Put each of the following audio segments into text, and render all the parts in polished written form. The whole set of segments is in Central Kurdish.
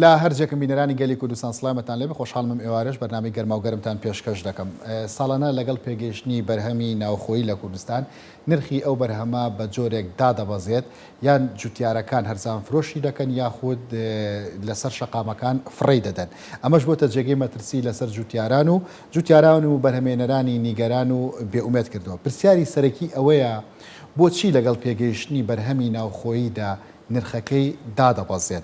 لە هەر جێکم بینەرانی گەلی کوردستان سڵامتان لێبێ خۆشحاڵم ئەم ئێوارەش بەرنامەی گەرماو گەرمتان پێشکەش دەکەم ساڵانە لەگەڵ پێگەیشتنی بەرهەمی ناوخۆیی لە کوردستان نرخی ئەو بەرهەمە بە جۆرێک دادەبەزێت یان جوتیارەکان هەرزان فرۆشی دەکەن یاخود لەسەر شەقامەکان فڕێی دەدەن ئەمەش بۆتە جێگەی مەترسی لەسەر جوتیاران و جوتیاران و بەرهەمێنەرانی نیگەران و بێئومێد کردووە پرسیاری سەرەکی ئەوەیە بۆچی لەگەڵ پێگەیشتنی بەرهەمی ناوخۆییدا نرخەکەی دادەبەزێت،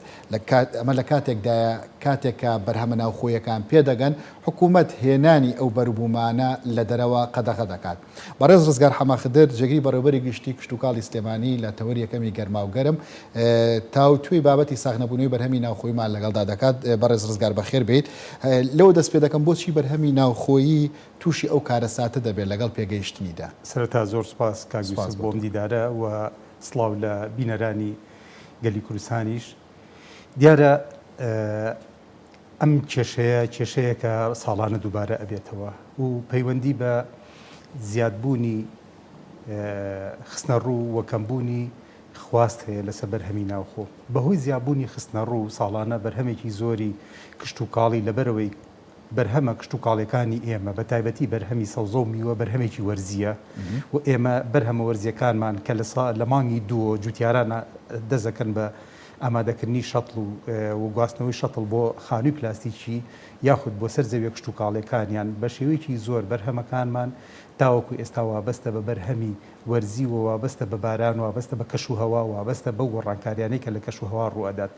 ئەمە لە کاتێکدایە کاتێک کە بەرهەمە ناوخۆییەکان پێدەگەن، حکومەت هێنانی ئەو بەروبوومانە لە دەرەوە قەدەغە دەکات. بەڕێز ڕزگار حەمەخدر، جێگری بەڕێوەبەری گشتی کشتوکاڵی سلێمانی لە تەوەری یەکەمی گەرماو گەرم تاوتوێی بابەتی ساغنەبوونەوەی بەرهەمی ناوخۆییمان لەگەڵدا دەکات. بەڕێز ڕزگار بەخێر بێیت. لەوە دەست پێدەکەم بۆچی بەرهەمی ناوخۆیی تووشی ئەو کارەساتە دەبێت لەگەڵ پێگەیشتنیدا؟ سەرەتا زۆر سوپاس کاک یوسف بۆ ئەم دیدارە و سڵاو لە بینەرانی گەلی کوردستانیش. دیارە ئەم کێشەیە کێشەیەکە ساڵانە دووبارە ئەبێتەوە و پەیوەندی بە زیادبوونی خستنەڕوو و کەمبوونی خواست هەیە لەسەر بەرهەمی ناوخۆ. بەهۆی زیابوونی خستنەڕوو ساڵانە بەرهەمێکی زۆری کشتوکاڵی لەبەرئەوەی بەرهەمە کشتوکاڵیەکانی ئێمە بە تایبەتی بەرهەمی سەوزە و میوە بەرهەمێکی وەرزییە و ئێمە بەرهەمە وەرزیەکانمان کە لە لە مانگی دووەوە جوتیاران دەست دەکەن بە ئامادەکردنی شەتڵ و و گواستنەوەی شەتڵ بۆ خانووی پلاستیکی یاخود بۆ سەر زەویە کشتوکاڵیەکانیان بە شێوەیەکی زۆر بەرهەمەکانمان تاوەکو ئێستا وابەستە بە بەرهەمی وەرزی و وابەستە بە باران، وابەستە بە کەش و هەوا، وابەستە بەو گۆڕانکاریانەی کە لە کەش و هەوا ڕووئەدات.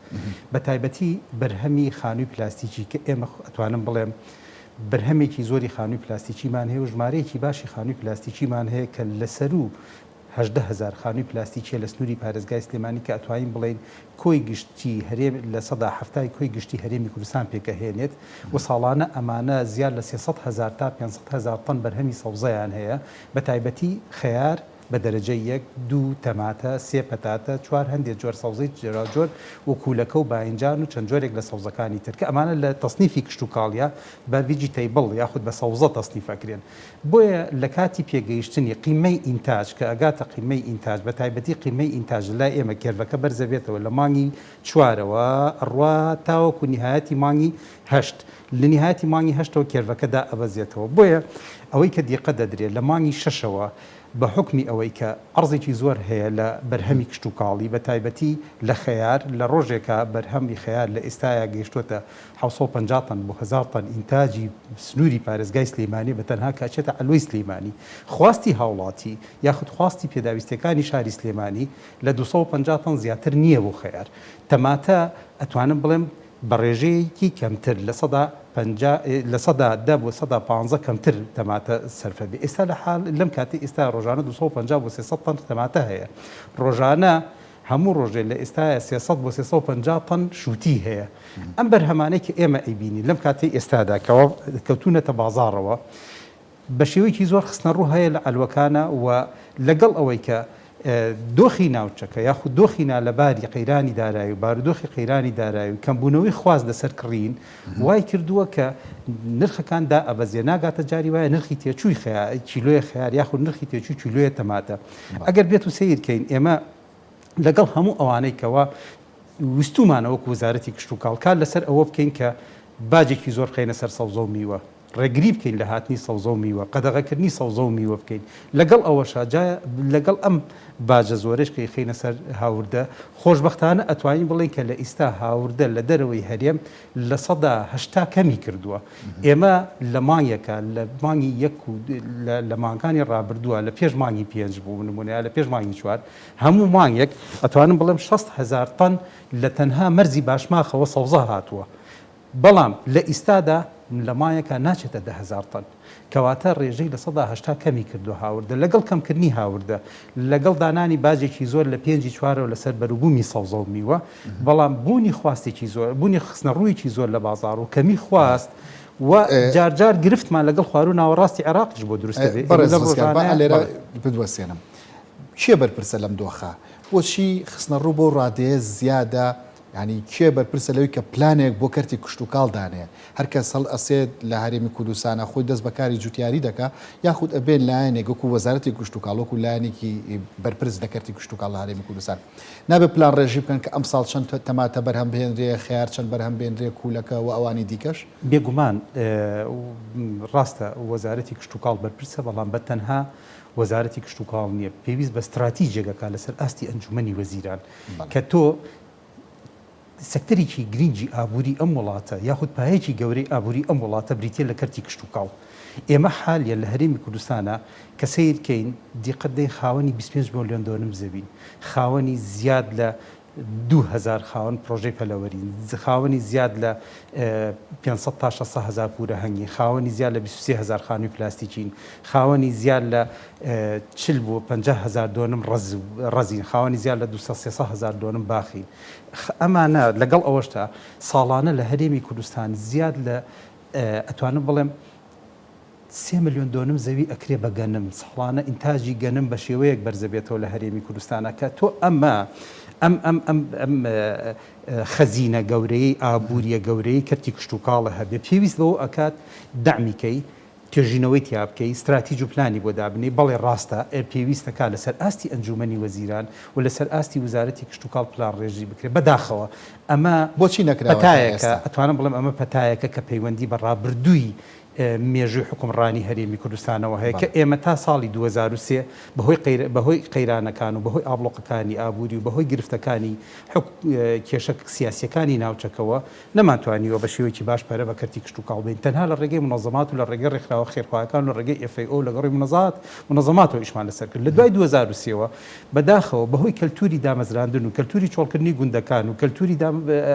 بە تایبەتی بەرهەمی خانووی پلاستیکی کە ئێمە ئەتوانم بڵێم بەرهەمێکی زۆری خانووی پلاستیکیمان هەیە و ژمارەیەکی باشی خانووی پلاستیکیمان هەیە کە لە سەروو 18 هەزار خانووی پلاستیکیە لە سنووری پارێزگای سلێمانی کە ئەتوانین بڵێین کۆی گشتی هەرێم 70% ی کۆی گشتی هەرێمی کوردستان پێکئەهێنێت و ساڵانە ئەمانە زیاد لە 300 هەزار تا 500 هەزار تەن بەرهەمی سەوزەیان هەیە بە تایبەتی خەیار بە دەرەجەی یەک، دوو تەماتە، سێ پەتاتە، چوار هەندێ جۆر سەوزەی جۆراوجۆر و کوولەکە و باینجان و چەند جۆرێک لە سەوزەکانی تر کە ئەمانە لە تەسنیفی کشتوکاڵیا بە vegetable یاخود بە سەوزە تەسنیف ئەکرێن. بۆیە لە کاتی پێگەیشتنی قیمەی ئینتاج کە ئەگاتە قیمەی ئینتاج بە تایبەتی قیمەی ئینتاج لە لای ئێمە curve ەکە بەرزەبێتەوە لە مانگی چوارەوە ئەڕوا تاوەکو نیهایەتی مانگی هەشت لە نیهایەتی مانگی هەشتەوە curve ەکە دائەبەزێتەوە بۆیە ئەوەی کە دیقە دەدرێت لە مانگی شەشەوە بە حوکمی ئەوەی کە عەرزێکی زۆر هەیە لە بەرهەمی کشتوکاڵی بە تایبەتی لە خەیار لە ڕۆژێکا بەرهەمی خەیار لە ئێستایا گەیشتۆتە 750 تەن بۆ 1000 تەن ئینتاجی سنووری پارێزگای سلیمانی بە تەنها کە ئەچێتە عەلوەی سلیمانی خواستی هاوڵاتی یاخود خواستی پێداویستیەکانی شاری سلێمانی لە 250 تەن زیاتر نییە بۆ خەیار تەماتە ئەتوانم بڵێم بە ڕێژەیەکی کەمتر 50% 10% بۆ 15% کەمتر تەماتە سەرفە بێ. ئێستا لە حاڵ لەم کاتەی ئێستا ڕۆژانە 250 بۆ 300 تەن تەماتە هەیە. ڕۆژانە هەموو ڕۆژێ لە ئێستایا 300 بۆ 350 تەن شووتی هەیە. ئەم بەرهەمانەی کە ئێمە ئەیبینین لەم کاتەی ئێستادا کەوا کەوتوونەتە بازاڕەوە بە شێوەیەکی زۆر خستنەڕوو هەیە لە عەلوەکانە و لەگەڵ ئەوەی کە دۆخی ناوچەکە یاخود دۆخی نالەباری قەیرانی دارایی و بارودۆخی قەیرانی دارایی و کەمبوونەوەی خواست لەسەر کڕین وای کردووە کە نرخەکان دائەبەزێ ناگاتە جاری وایە نرخی تێچووی خەیار کیلۆیە خەیار یاخود نرخی تێچووی کیلۆیە تەماتە ئەگەر بێت و سەیر کەین ئێمە لەگەڵ هەموو ئەوانەی کەوا ویستومانە وەکو وەزارەتی کشتوکاڵ کار لەسەر ئەوە بکەین کە باجێکی زۆر بخەینە سەر سەوزە و میوە ڕێگری بکەین لە هاتنی سەوزە و میوە، قەدەغەکردنی سەوزە و میوە بکەین، لەگەڵ ئەوەشا جا لەگەڵ ئەم باجە زۆرەش کە ئەیخەینە سەر هاوردە، خۆشبەختانە ئەتوانین بڵێین کە لە ئیستا هاوردە لە دەرەوەی هەرێم 80% کەمی کردووە. ئێمە لە مانگێکا لە مانگی یەک و لە مانگانی ڕابردووە لە پێش مانگی پێنج بوو نموونە یا لە پێش مانگی چوار هەموو مانگێک ئەتوانم بڵێم 60 هەزار تەن لە تەنها مەرزی باشماخەوە سەوزە هاتووە. بەڵام لە ئیستادا لە مانگێکا ناچێتە 10,000 تەن. کەواتە ڕێژەی 80% کەمی کردووە هاوردە. لەگەڵ کەمکردنی هاوردە، لەگەڵ دانانی باجێکی زۆر لە پێنجی چوارەوە لەسەر بەروبوومی سەوزە و میوە، بەڵام بوونی خواستێکی زۆر، بوونی خستنەڕوویەکی زۆر لە بازاڕ و کەمی خواست و جارجار گرفتمان لەگەڵ خواروو ناوەڕاستی عێراقیش بۆ دروست دەبێت. ئێمە بەڕێز لەم ڕزگار، با ڕۆژانەیە لێرە بەڵێ. بتوەستێنم. کێ بەرپرسە لەم دۆخە؟ بۆچی خستنەڕوو بەو ڕادەیە زیادە؟ یانی کێ بەرپرسە لەوەی کە پلانێک بۆ کەرتی کشتوکاڵ دانێ؟ هەر کەس هەڵئەسێت لە هەرێمی کوردستانا خۆی دەست بە کاری جوتیاری دەکا یاخود ئەبێ لایەنێک وەکو وەزارەتی کشتوکاڵ وەکو لایەنێکی بەرپرس لە کەرتی کشتوکاڵ لە هەرێمی کوردستان نابێ پلانڕێژی بکەن کە ئەمساڵ چەند تەماتە بەرهەم بهێنرێ، خەیار چەند بەرهەم بێنرێ، کوولەکە و ئەوانی دیکەش؟ بێگومان ڕاستە وەزارەتی کشتوکاڵ بەرپرسە، بەڵام بە تەنها وەزارەتی کشتوکاڵ نییە، پێویست بە ستراتیجێک ئەکا لەسەر ئاستی ئەنجومەنی وەزیران کە تۆ سەکتەرێکی گرنگی ئابووری ئەم وڵاتە یاخود پایەکی گەورەی ئابووری ئەم وڵاتە بریتیە لە کەرتی کشتوکاڵ. ئێمە حالیەن لە هەرێمی کوردستانا کە سەیر کەین دیقەت دەین خاوەنی 25 ملیۆن دۆنم زەوین، خاوەنی زیاد لە 2000 خاوەن پرۆژەی پەلەوەرین، خاوەنی زیاد لە 500 تا 600 هەزار پورە هەنگین، خاوەنی زیاد لە 23 هەزار خانووی پلاستیکین، خاوەنی زیاد لە 40 بۆ 50 هەزار دۆنم ڕەزین، خاوەنی زیاد لە 200 300 هەزار دۆنم باخین. ئەمانە لەگەڵ ئەوەشدا ساڵانە لە هەرێمی کوردستان زیاد لە ئەتوانم بڵێم سێ ملیۆن دۆنم زەوی ئەکرێ بە گەنم، ساڵانە ئینتاجی گەنم بە شێوەیەک بەرزەبێتەوە لە هەرێمی کوردستانا کە تۆ ئەمە ئەم ئەم ئەم ئەم خەزینە گەورەیەی ئابووریە گەورەیەی کەرتی کشتوکاڵە هەبێ پێویست بەوە ئەکات دەعمی کەی توێژینەوەی تیا بکەی، ستراتیج و پلانی بۆ دابنێی، بەڵێ ڕاستە پێویستە کا لەسەر ئاستی ئەنجوومەنی وەزیران و لەسەر ئاستی وزارەتی کشتوکاڵ پلانڕێژی بکرێت، بەداخەوە ئەمە بۆچی نەکراوە تا پەتایەکە، ئێستا؟ ئەتوانم بڵێم ئەمە پەتایەکە کە پەیوەندی بە ڕابردووی مێژووی حوکمڕانی هەرێمی کوردستانەوە هەیە کە ئێمە تا ساڵی 2003 بەهۆی بەهۆی قەیرانەکان و بەهۆی ئابڵۆقەکانی ئابووری و بەهۆی گرفتەکانی حک کێشە سیاسییەکانی ناوچەکەوە نەمانتوانیوە بە شێوەیەکی باش پەرە بە کەرتی کشتوکاڵ بەین، تەنها لە ڕێگەی مونەزەمات و لە ڕێگەی ڕێکخراوە خێرخواەکان و لە ڕێگەی FAO و لەگەڕی مونەزات مونەزەماتەوە ئیشمان لەسەر کرد. لە دوای 2003 وە بەداخەوە بەهۆی کەلتوری دامەزراندن و کەلتوری چۆڵکردنی گوندەکان و کەلتوری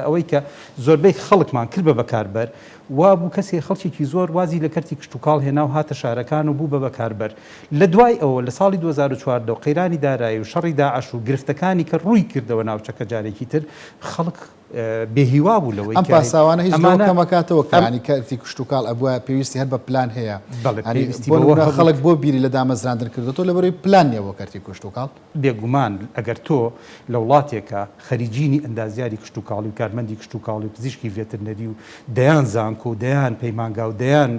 ئەوەی کە زۆربەی خەڵکمان کرد بە بەکاربەر وابوو کەسێ خەڵکێکی زۆر وازی لە کەرتی کشتوکاڵ هێنا و هاتە شارەکان و بوو بە بەکاربەر. لە دوای ئەوە لە ساڵی 2014 و قەیرانی دارایی و شەڕی داعش و گرفتەکانی کە ڕووی کردەوە ناوچەکە جارێکی تر خەڵک بێ هیوا بوو لەوەی ئەم پاساوانە هیچ لەوە کەم ئەکاتەوە کە یانی کەرتی کشتوکاڵ ئەبوایە پێویستی هەر بە پلان هەیە بەڵێ پێویستی بۆ نمونە خەڵک بۆ بیری لە دامەزراندن کردۆتەوە لەبەرەوەی پلان نییە بۆ کەرتی کشتوکاڵ. بێگومان ئەگەر تۆ لە وڵاتێکا خەریجینی ئەندازیاری کشتوکاڵی و کارمەندی کشتوکاڵی و پزیشکی ڤێترنەری و دەیان زانکۆ و دەیان پەیمانگا و دەیان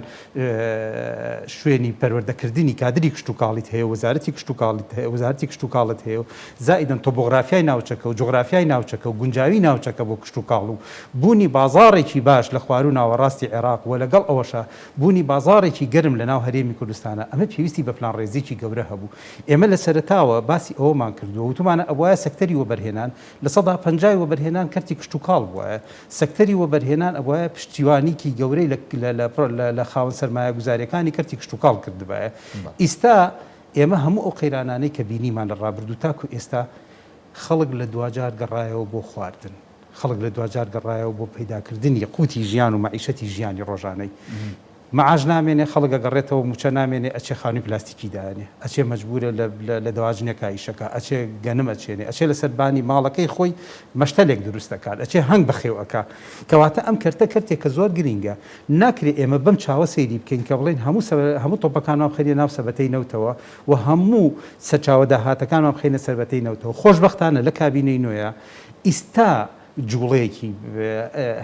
شوێنی پەروەردەکردنی کادری کشتوکاڵیت هەیە و وەزارەتی کشتوکاڵیت هەیە وەزارەتی کشتوکاڵت هەیە و زائیدەن تۆپۆغرافیای ناوچەکە و جوغرافیای ناوچەکە و گونجاوی ناوچەکە بۆ کشتوکاڵ و بوونی بازاڕێکی باش لە خواروو ناوەڕاستی عێراق و لەگەڵ ئەوەشا بوونی بازاڕێکی گەرم لە ناو هەرێمی کوردستانا ئەمە پێویستی بە پلانڕێزییەکی گەورە هەبوو. ئێمە لە سەرەتاوە باسی ئەوەمان کردووە وتومانە ئەبوایە سەکتەری وەبەرهێنان لە پەنجای وەبەرهێنان کەرتی کشتوکاڵ بوایە، سەکتەری وەبەرهێنان ئەبوایە پشتیوانیکی گەورەی لە خاوەن سەرمایەگوزاریەکانی کەرتی کشتوکاڵ کردبایە. ئیستا ئێمە هەموو ئەو قەیرانانەی کە بینیمان لە ڕابردوو تاکو ئێستا خەڵک لە دواجار گەڕایەوە بۆ خواردن، خەڵک لە دواجار گەڕایەوە بۆ پەیداکردنی قوتی ژیان و مەعیشەتی ژیانی ڕۆژانەی. مەعاش نامێنێ، خەڵک ئەگەڕێتەوە موچە نامێنێ ئەچێ خانوی پلاستیکی دائەنێ، ئەچێ مەجبورە لە لە دەواجنێکا ئیشەکا، ئەچێ گەنم ئەچێنێ، ئەچێ لەسەر بانی ماڵەکەی خۆی مەشتەلێک دروست ئەکات، ئەچێ هەنگ بەخێو ئەکا. کەواتە ئەم کەرتە کەرتێکە زۆر گرینگە. ناکرێ ئێمە بەم چاوە سەیری بکەین کە بڵێین هەموو هەموو تۆپەکانمان بخەینە ناو سەبەتەی نەوتەوە و هەموو سەرچاوە داهاتەکانمان بخەینە سەربەتەی نەوتەوە. خۆشبەختانە لە کابینەی نۆیە ئیستا جوڵەیەکی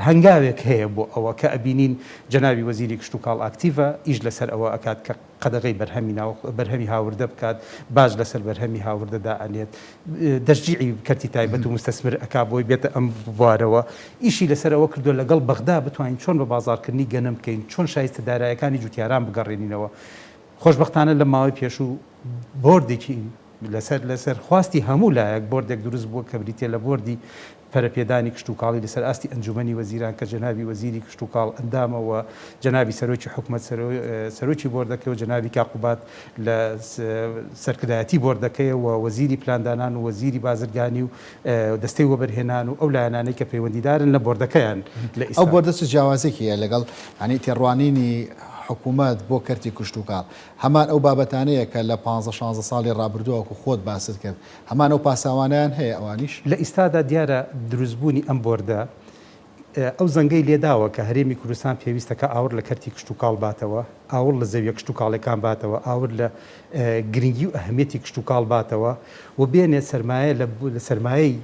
هەنگاوێک هەیە بۆ ئەوە کە ئەبینین جەنابی وەزیری کشتوکاڵ ئاکتیڤە ئیش لەسەر ئەوە ئەکات کە قەدەغەی بەرهەمی ناو بەرهەمی هاوردە بکات، باج لەسەر بەرهەمی هاوردە دائەنێت، تەشجیعی کەرتی تایبەت و موستەسمر ئەکا بۆی بێتە ئەم بوارەوە، ئیشی لەسەر ئەوە کردووە لەگەڵ بەغدا بتوانین چۆن بە بازاڕکردنی گەنم بکەین، چۆن شایستە دارایەکانی جوتیاران بگەڕێنینەوە. خۆشبەختانە لەم ماوەی پێشوو بۆردێکی لەسەر لەسەر خواستی هەموو لایەک بۆردێک دروست بووە کە بریتیە لە بۆردی پەرەپێدانی کشتوکاڵی لەسەر ئاستی ئەنجومەنی وەزیران کە جەنابی وەزیری کشتوکاڵ ئەندامە و جەنابی سەرۆکی حکومەت سەرۆکی بۆردەکەی و جەنابی کاک قوباد لە سەرکردایەتی بۆردەکەیە و وەزیری پلاندانان و وەزیری بازرگانی و دەستەی وەبەرهێنان و ئەو لایەنانەی کە پەیوەندیدارن لە بۆردەکەیان لە ئەو بۆردە چ جیاوازیەکی هەیە لەگەڵ یانی تێڕوانینی حکومەت بۆ کەرتی کشتوکاڵ؟ هەمان ئەو بابەتانەیە کە لە پانزە شانزە ساڵی ڕابردووە وەکو خۆت باست کرد هەمان ئەو پاساوانەیان هەیە ئەوانیش؟ لە ئیستادا دیارە دروستبوونی ئەم بۆردە ئەو زەنگەی لێداوە کە هەرێمی کوردستان پێویستە کە ئاوڕ لە کەرتی کشتوکاڵ باتەوە، ئاوڕ لە زەویە کشتوکاڵیەکان باتەوە، ئاور لە گرنگی و ئەهمیەتی کشتوکاڵ باتەوە و بێنێت سەرمایە لە سەرمایەی.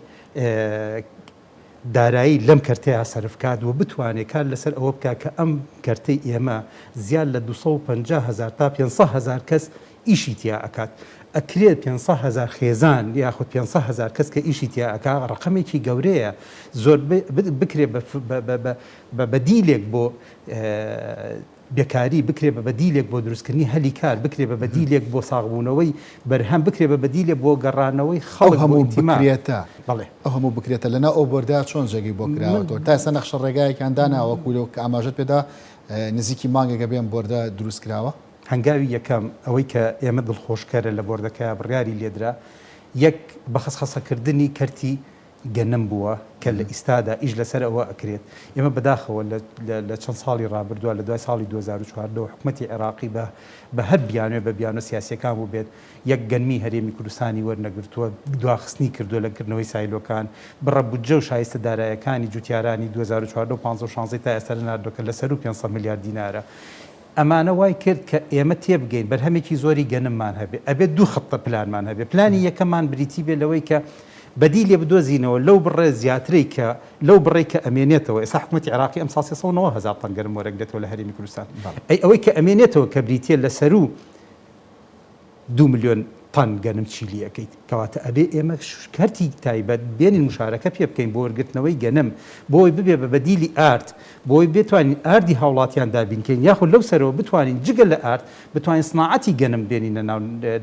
دارایی لەم کەرتەیا سەرف کات و بتوانێت کار لەسەر ئەوە بکات کە ئەم کەرتەی ئێمە زیاد لە 250 هەزار تا 500 هەزار کەس ئیشی تیا ئەکات. ئەکرێت 500 هەزار خێزان یاخود 500 هەزار کەس کە ئیشی تیا ئەکا ڕەقەمێکی گەورەیە زۆر بکرێت بە بەدیلێک بۆ بێکاری، بکرێ بە بەدیلێک بۆ دروستکردنی هەلی کار، بکرێ بە بەدیلێک بۆ ساغبوونەوەی بەرهەم، بکرێ بە بەدیلێک بۆ گەڕانەوەی ئەو خەڵک بۆ هەموو ئینتیما. بکرێتە، بەڵێ. ئەو هەموو بکرێتە لەناو ئەو بۆردە چۆن جێگەی بۆ من. کراوەتەوە؟ تا ئێستا نەخشە ڕێگایەکیان داناوە وەکو لەو کە ئاماژەت پێدا نزیکی مانگێکە بێ ئەم بۆردە دروست کراوە؟ هەنگاوی یەکەم، ئەوەی کە ئێمە دڵخۆشکەرە لە بۆردەکەیا بڕیاری لێدرا، یەک، بە خەسخەسەکردنی کەرتی گەنم بووە کە لە ئیستادا ئیش لەسەر ئەوە ئەکرێت. ئێمە بەداخەوە لە لە چەند ساڵی ڕابردووە لە دوای ساڵی 2014 وە حکومەتی عێراقی بە بە هەر بیانوێ بە بیانوە سیاسیەکان بووبێت یەک گەنمی هەرێمی کوردستانی وەرنەگرتووە دواخستنی کردووە لە کردنەوەی سایلۆکان بڕە بودجە و شایستە دارایەکانی جوتیارانی 2014 و 15 و 16 تا ئێستا نەناردووە کە لە سەروو 500 ملیار دینارە. ئەمانە وای کرد کە ئێمە تێبگەین بەرهەمێکی زۆری گەنممان هەبێ ئەبێت دوو خطە پلانمان هەبێ پلانی یەکەممان بریتی بێ لەوەی کە بەدیلێ بدۆزینەوە لەو بڕە زیاترەی کە لەو بڕەی کە ئەمێنێتەوە ئێستا حکومەتی عێراقی ئەمساڵ 390 هەزار تەن گەنم وەرەگرێتەوە لە هەرێمی کوردستان ئەی ئەوەی کە ئەمێنێتەوە کە بریتیە لە سەروو دوو ملیۆن تەن گەنم چی لێ ئەکەیت؟ کەواتە ئەبێ ئێمە کەرتی تایبەت بێنین مشارەکە پێ بکەین بۆ وەرگرتنەوەی گەنم بۆی ببێ بە بەدیلی ئارد بۆی بتوانین ئاردی هاوڵاتیان دابین کەین یاخود لەو سەرەوە بتوانین جگە لە ئارد بتوانین سناعەتی گەنم بێنینە ناو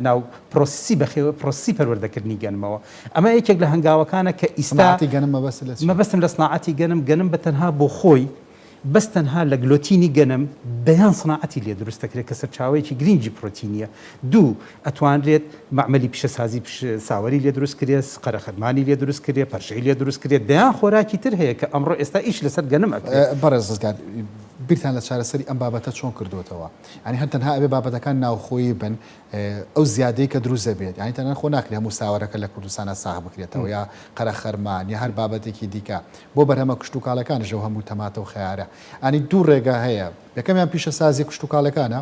ناو پرۆسسی بەخێوە پرۆسسی پەروەردەکردنی گەنمەوە ئەمە یەکێک لە هەنگاوەکانە کە ئیستا سناعەتی گەنم مەبەستت لە چییە؟ مەبەستم لە سناعەتی گەنم گەنم بە تەنها بۆ خۆی بەس تەنها لە گلۆتینی گەنم دەیان سناعەتی لێ دروست دەکرێت کە سەرچاوەیەکی گرینگی پرۆتینیە. دوو، ئەتوانرێت مەعمەلی پیشەسازی ساوەری لێ دروست کرێت، قەرەخەرمانی لێ دروست کرێت، پەرژەی لێ دروست کرێت، دەیان خۆراکی تر هەیە کە ئەمڕۆ ئێستا ئیش لەسەر گەنم ئەکرێت. بەڕێز ڕزگار، بیرتان لە چارەسەری ئەم بابەتە چۆن کردۆتەوە؟ یانی هەر تەنها ئەبێ بابەتەکان ناوخۆیی بن، ئەو زیادەی کە دروست دەبێت، یانی تەنانەت خۆ ناکرێت هەموو ساوەرەکە لە کوردستانا ساغ بکرێتەوە یا قەرەخەرمان یا هەر بابەتێکی دیکە، بۆ بەرهەمە کشتوکاڵەکانیش ئەو هەموو تەماتە و خەیارە. یانی دوو ڕێگا هەیە، یەکەمیان پیشەسازییە کشتوکاڵەکانە،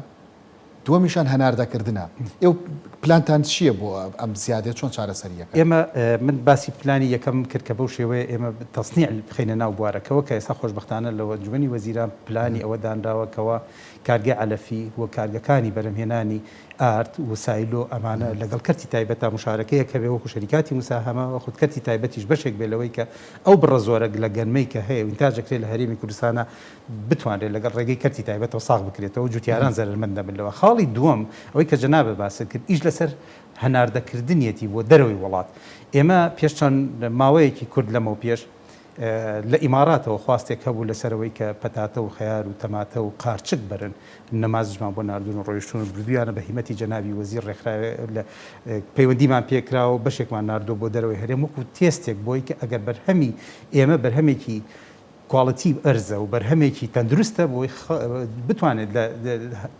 دووەمیشان هەناردەکردنە. ئێوە پلانتان چییە بۆ ئەم زیادەیە، چۆن چارەسەری ئەکەن؟ ئێمە من باسی پلانی یەکەمم کرد کە بەو شێوەیە ئێمە تەسنیع بخەینە ناو بوارەکەوە کە ئێستا خۆشبەختانە لە ئەنجومەنی وەزیران پلانی ئەوە دانراوە کەوا کارگەی عەلەفی و کارگەکانی بەرهەمهێنانی ئارد و سایلۆ ئەمانە لەگەڵ کەرتی تایبەتا موشارەکەیەک هەبێ وەکو شەریکاتی موساهەمە و خود کەرتی تایبەتیش بەشێک بێ لەوەی کە ئەو بڕە زۆرە لە گەنمەی کە هەیە و ئینتاج ئەکرێ لە هەرێمی کوردستانا بتوانرێت لەگەڵ ڕێگەی کەرتی تایبەتەوە ساغ بکرێتەوە و جوتیاران زەرەرمەند نەبن لەوە. خاڵی دووەم ئەوەی کە جەنابت باست کرد ئیش لەسەر هەناردەکردنیەتی بۆ دەرەوەی وڵات. ئێمە پێش چەند ماوەیەکی کورت لەمەوپێش لە ئیماراتەوە خواستێک هەبوو لەسەر ئەوەی کە پەتاتە و خەیار و تەماتە و قارچک بەرن، نەمازجمان بۆ ناردوون و ڕۆیشتوون و بردوویانە بە هیمەتی جەنابی وەزیر ڕێکخراوێ لە پەیوەندیمان پێکراوە و بەشێکمان ناردووە بۆ دەرەوەی هەرێم وەکو تێستێک بۆی کە ئەگەر بەرهەمی ئێمە بەرهەمێکی quality بەرزە و بەرهەمێکی تەندروستە بۆی بتوانێت لە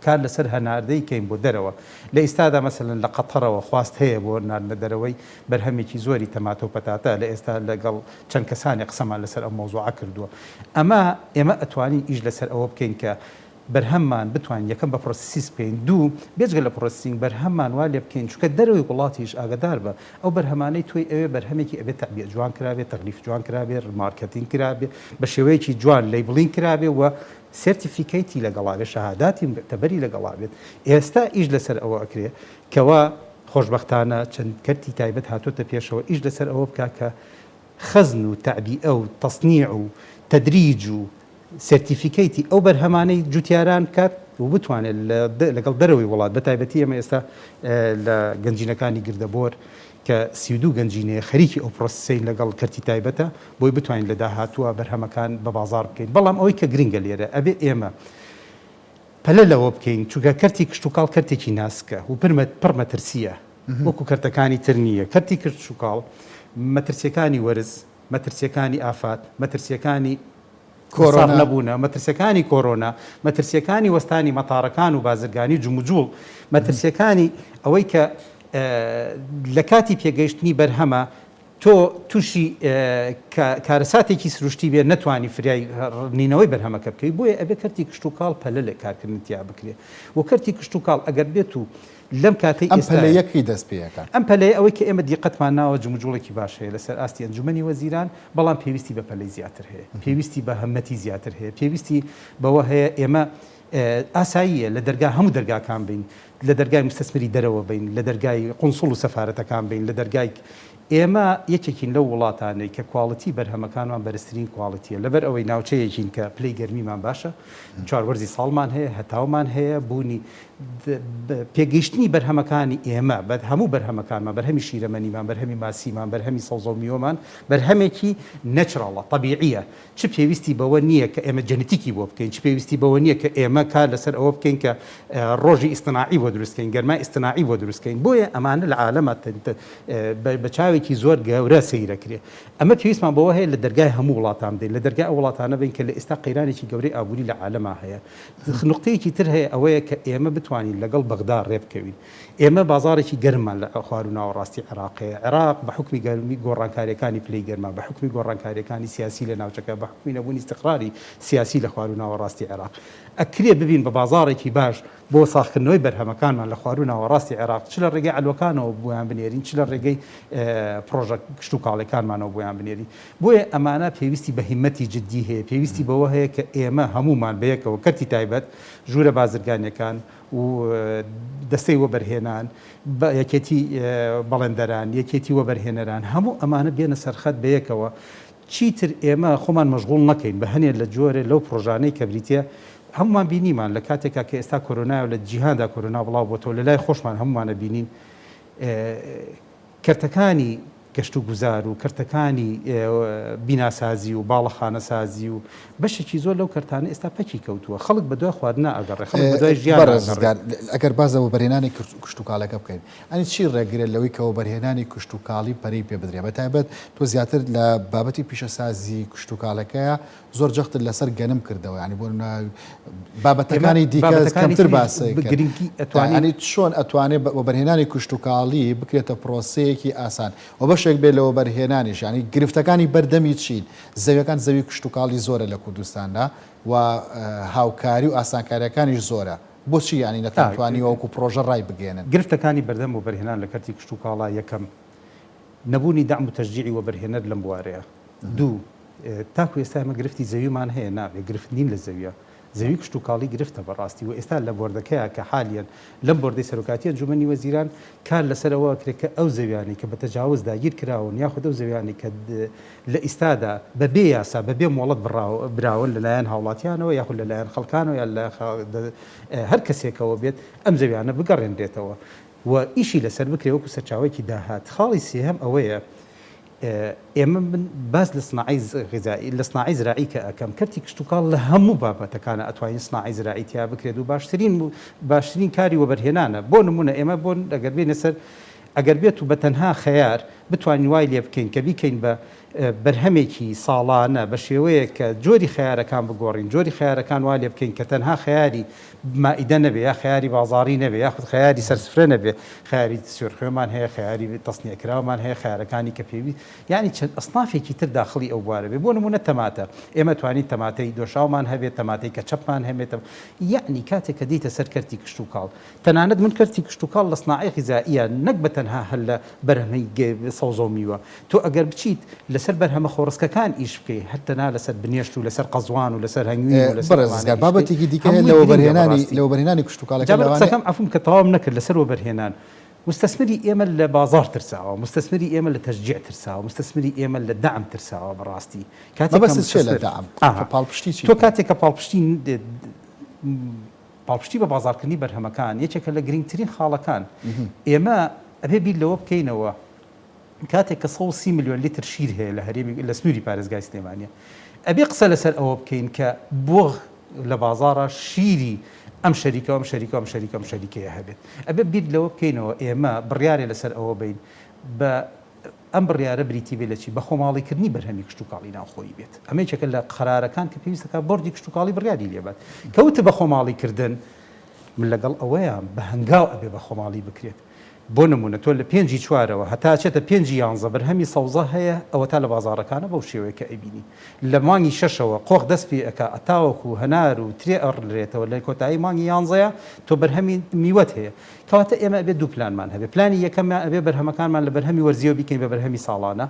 کار لەسەر هەناردەی کەین بۆ دەرەوە لە ئیستادا مەسەلەن لە قەتەرەوە خواست هەیە بۆ ناردنە دەرەوەی بەرهەمێکی زۆری تەماتە و پەتاتە لە ئێستا لەگەڵ چەند کەسانێک قسەمان لەسەر ئەم مەوزوعە کردووە ئەمە ئێمە ئەتوانین ئیش لەسەر ئەوە بکەین کە بەرهەممان بتوانین یەکەم بە process بکەین دوو بێجگە لە processing بەرهەممان وا لێ بکەین چونکە دەرەوەی وڵاتیش ئاگادار بە ئەو بەرهەمانەی تۆی ئەوێ بەرهەمێکی ئەبێ تەعبیە جوان کرابێ تەغلیف جوان کرابێ مارکێتینگ کرابێ بە شێوەیەکی جوان labeling کرابێ و certificate ی لەگەڵا بێ شەهاداتی موعتەبەری لەگەڵا بێت ئێستا ئیش لەسەر ئەوە ئەکرێ کەوا خۆشبەختانە چەند کەرتی تایبەت هاتۆتە پێشەوە ئیش لەسەر ئەوە بکا کە خەزن و تەعبیئە و تەسنیع و تەدریج و certificate ی ئەو بەرهەمانەی جوتیاران بکات و بتوانێت لەگەڵ دەرەوەی وڵات بە تایبەتی ئێمە ئێستا لە گەنجینەکانی گردەبۆر کە 32 گەنجینەیە خەریکی ئەو process ەین لەگەڵ کەرتی تایبەتە بۆی بتوانین لە داهاتووە بەرهەمەکان بە بازاڕ بکەین بەڵام ئەوەی کە گرنگە لێرە ئەبێ ئێمە پەلە لەوە بکەین چونکە کەرتی کشتوکاڵ کەرتێکی ناسکە و پڕ مەترسییە وەکو کەرتەکانی تر نییە. کەرتی کشتوکاڵ مەترسییەکانی وەرز، مەترسییەکانی ئافات، مەترسییەکانی ساغ نەبوونە، مەترسییەکانی کۆرۆنا، مەترسییەکانی وەستانی مەتارەکان و بازرگانی و جموجوڵ، مەترسییەکانی ئەوەی کە لە کاتی پێگەیشتنی بەرهەمە. تۆ تووشی کارەساتێکی سروشتی بێ نەتوانی فریای ڕنینەوەی بەرهەمەکە بکەوی، بۆیە ئەبێ کەرتی کشتوکاڵ پەلە لە کارکردن تیا بکرێ و کەرتی کشتوکاڵ ئەگەر بێت و لەم کاتەی ئەم ئێستایا. پەلەیە کەی دەست پێ ئەکات؟ ئەم پەلەیە ئەوەی کە ئێمە دیقەتمان ناوە جموجوڵێکی باش هەیە لەسەر ئاستی ئەنجومەنی وەزیران، بەڵام پێویستی بە پەلەی زیاتر هەیە، پێویستی بە هەممەتی زیاتر هەیە، پێویستی بەوە هەیە ئێمە ئاساییە لە دەرگا هەموو دەرگاکان بین، لە دەرگای موستەسمری دەرەوە بین، لە دەرگای قونسوڵ و سەفارەتەکان بین، لە دەرگای ئێمە یەکێکین لەو وڵاتانەی کە quality بەرهەمەکانمان بەرزترین quality یە، لەبەر ئەوەی ناوچەیەکین کە پلەی گەرمیمان باشە، چوار وەرزی ساڵمان هەیە، هەتاومان هەیە، بوونی پێگەیشتنی بەرهەمەکانی ئێمە بە هەموو بەرهەمەکانمان، بەرهەمی شیرەمەنیمان، بەرهەمی ماسیمان، بەرهەمی سەوزە و میوەمان، بەرهەمێکی natural ە، تەبیعییە، چ پێویستی بەوە نییە کە ئێمە جەنتیکی بۆ بکەین، چ پێویستی بەوە نییە کە ئێمە کار لەسەر ئەوە بکەین کە ڕۆژی ئیستناعی بۆ دروست کەین، گەرمای ئیستناعی بۆ دروست کەین. بۆیە ئەمانە لە عالەما بە چاوێکی زۆر گەورە سەیر ئەکرێ. ئەمە پێویستمان بەوە هەیە لە دەرگای هەموو وڵاتان بدەین، لە دەرگای ئەو وڵاتانە بین کە لە ئێستا قەیرانێکی گەورەی ئابووری لە عالەما هەیە. نوقتەیەکی تر هەیە ئەوەیە کە ئێمە بتوانین لەگەڵ بەغدا ڕێ بکەوین. ئێمە بازاڕێکی گەرممان لە خواروو ناوەڕاستی عێراق هەیە. عێراق بە حوکمی گەرمی گۆڕانکارییەکانی پلەی گەرما، بە حوکمی گۆڕانکارییەکانی سیاسی لە ناوچەکە، بە حوکمی نەبوونی ئیستقراری سیاسی لە خواروو ناوەڕاستی عێراق، ئەکرێ ببین بە بازاڕێکی باش بۆ ساغکردنەوەی بەرهەمەکانمان لە خواروو ناوەڕاستی عێراق، چ لە ڕێگەی عەلوەکانەوە بۆیان بنێرین، چ لە ڕێگەی پڕۆژە کشتوکاڵیەکانمانەوە بۆیان بنێرین. بۆیە ئەمانە پێویستی بە هیممەتی جددی هەیە، پێویستی بەوە هەیە کە ئێمە هەموومان بەیەکەوە، کەرتی تایبەت، ژوورە بازرگانیەکان، و دەستەی وەبەرهێنان، یەکێتی بەڵێندەران، یەکێتی وەبەرهێنەران، هەموو ئەمانە بێنە سەرخەت بەیەکەوە، چیتر ئێمە خۆمان مەشغوڵ نەکەین بە هەنێ لە جۆرێ لەو پڕۆژانەی کە بریتیە هەموومان بینیمان لە کاتێکا کە ئێستا کۆرۆنایە و لە جیهاندا کۆرۆنا بڵاو بۆتەوە لە لای خۆشمان هەموومان ئەبینین کەرتەکانی گەشتوگوزار و کەرتەکانی بیناسازی و باڵەخانەسازی و بەشێکی زۆر لەو کەرتانە ئێستا پەکی کەوتووە. خەڵک بەدوای خواردنا ئەگەڕێ، خەڵک بەدوای ژیانا بەڕێز ئەگەڕێ. ڕزگار، ئەگەر باس لە وەبەرهێنانی کشتوکاڵەکە بکەین، ئەنی چی ڕێگرە لەوەی کە وەبەرهێنانی کشتوکاڵی پەرەی پێ بدرێ؟ بەتایبەت تۆ زیاتر لە بابەتی پیشەسازی کشتوکاڵەکەیە زۆر جەختت لەسەر گەنم کردەوە یانی بۆ نمونە بابەتەکانی دیکە کەمتر باس ئەنی چۆن ئەتوانێ وەبەرهێنانی کشتوکاڵی بکرێتە پرۆسەیەکی ئاسان و بەشێک بێ لە وەبەرهێنانیش یانی گرفتەکانی بەردەمی چین زەویەکان زەوی کشتوکاڵی زۆرە لە کوردستاندا و هاوکاری و ئاسانکاریەکانیش زۆرە بۆچی یانی نەتانتوانیوە وەکو پرۆژە ڕایبگەیەنن؟ گرفتەکانی بەردەم وەبەرهێنان لە کەرتی کشتوکاڵا یەکەم، نەبوونی دەعم و تەشجیعی وەبەرهێنەر لەم بوارەیە. دوو، تاکو ئێستا ئێمە گرفتی زەویمان هەیە، نابێ گرفت نین لە زەویە. زەوی کشتوکاڵی گرفتە بەڕاستی و ئێستا لە بۆردەکەیا کە حالیەن لەم بۆردەی سەرۆکاتی ئەنجومەنی وەزیران کار لەسەر ئەوە ئەکرێ کە ئەو زەویانەی کە بە تەجاوز داگیر کراون یاخود ئەو زەویانەی کە لە ئیستادا بە بێ یاسا بە بێ مۆڵەت براون لە لایەن هاوڵاتیانەوە یاخود لە لایەن خەڵکانەوە یا لە هەر کەسێکەوە بێت ئەم زەویانە بگەڕێنرێتەوە و ئیشی لەسەر بکرێ وەکو سەرچاوەیەکی داهات. خاڵی سێهەم ئەوەیە ئێمە من باس لە سناعەی غذائی لە سناعەی زراعی کە ئەکەم کەرتی کشتوکاڵ لە هەموو بابەتەکانە ئەتوانین سناعەی زراعی تیا بکرێت و باشترین باشترین کاری وەبەرهێنانە بۆ نمونە ئێمە بۆ ئەگەر بێینە سەر ئەگەر بێت و بە تەنها خەیار بتوانین وای لێ بکەین کە بیکەین بە بەرهەمێکی ساڵانە بە شێوەیەک کە جۆری خەیارەکان بگۆڕین، جۆری خەیارەکان وا لێ بکەین کە تەنها خەیاری مائیدە نەبێ یا خەیاری بازاڕی نەبێ یاخود خەیاری سەر سفرە نەبێ، خەیاری سوێرخوێمان هەیە، خەیاری تەسنیعکراومان هەیە، خەیارەکانی کە پێویست یانی چەند ئەسنافێکی تر داخڵی ئەو بوارە بێ، بۆ نموونە تەماتە، ئێمە توانین تەماتەی دۆشاومان هەبێ، تەماتەی کەچەپمان هەبێ، یەعنی کاتێک کە دێیتە سەر کەرتی کشتوکاڵ تەنانەت من کەرتی کشتوکاڵ لە سناعەی غیزائیە نەک بە تەنها هەر لە بەرهەمی سەوزە و میوە تۆ ئەگەر بچیت لەسەر بەرهەمە خۆڕسکەکان ئیش بکەی هەر تەنها لەسەر بنێشت و لەسەر قەزوان و لەسەر هەنگوین و لەسەر بەڕێز ئەوانە ڕزگار ئیش بکەی بابەتێکی دیکە هەیە هەمووی لە گرینگە وەبەرهێنانی بەڕاستی. لە وەبەرهێنانی کشتوکاڵەکە جا من لەوانەیە قسەکەم عەفوم کە تەواوم نەکرد لەسەر وەبەرهێنان موستەسمری ئێمە لە بازاڕ ترساوە موستەسمری ئێمە لە تەشجیع ترساوە موستەسمری ئێمە لە دەعم ترساوە بەڕاستی کاتێک کە مەبەستت چیە لە موستەسمر دەعم ئاها پاڵپشتی چی تۆ بکەن؟ کاتێک کە پاڵپشتی پاڵپشتی بە بازاڕکردنی بەرهەمەکان یەکێکە لە گرنگترین خاڵەکان. ئێمە ئەبێ بیر لەوە بکەینەوە کاتێک کە 130 ملیۆن لیتر شیر هەیە لە هەرێمی لە سنووری پارێزگای سلێمانیە ئەبێ قسە لەسەر ئەوە بکەین کە بۆ لە بازاڕە شیری ئەم شەریکە ئەم شەریکە ئەم شەریکە ئەم شەریکەیە هەبێت ئەبێ بیر لەوە بکەینەوە ئێمە بڕیارێ لەسەر ئەوە بین بە ئەم بڕیارە بریتی بێت لە چی؟ بە خۆماڵیکردنی بەرهەمی کشتوکاڵی ناوخۆیی بێت. ئەمە یەکێکە لە قەرارەکان کە پێویست دەکات بۆردی کشتوکاڵی بڕیاری لێ بات. کە وتت بە خۆماڵیکردن، من لەگەڵ ئەوەیام بە هەنگاو ئەبێ بە خۆماڵی بکرێت. بۆ نموونە تۆ لە پێنجی چوارەوە هەتا ئەچێتە پێنجی یانزە بەرهەمی سەوزە هەیە ئەوەتا لە بازاڕەکانە بەو شێوەیە کە ئەیبینی. لە مانگی شەشەوە قۆخ دەست پێ ئەکا تاوەکو هەنار و ترێ ئەڕلرێتەوە لە کۆتایی مانگی یانزەیا تۆ بەرهەمی میوەت هەیە. کەواتە ئێمە ئەبێ دوو پلانمان هەبێ. پلانی یەکەممان ئەبێ بەرهەمەکانمان لە بەرهەمی وەرزییەوە بیکەین بە بەرهەمی ساڵانە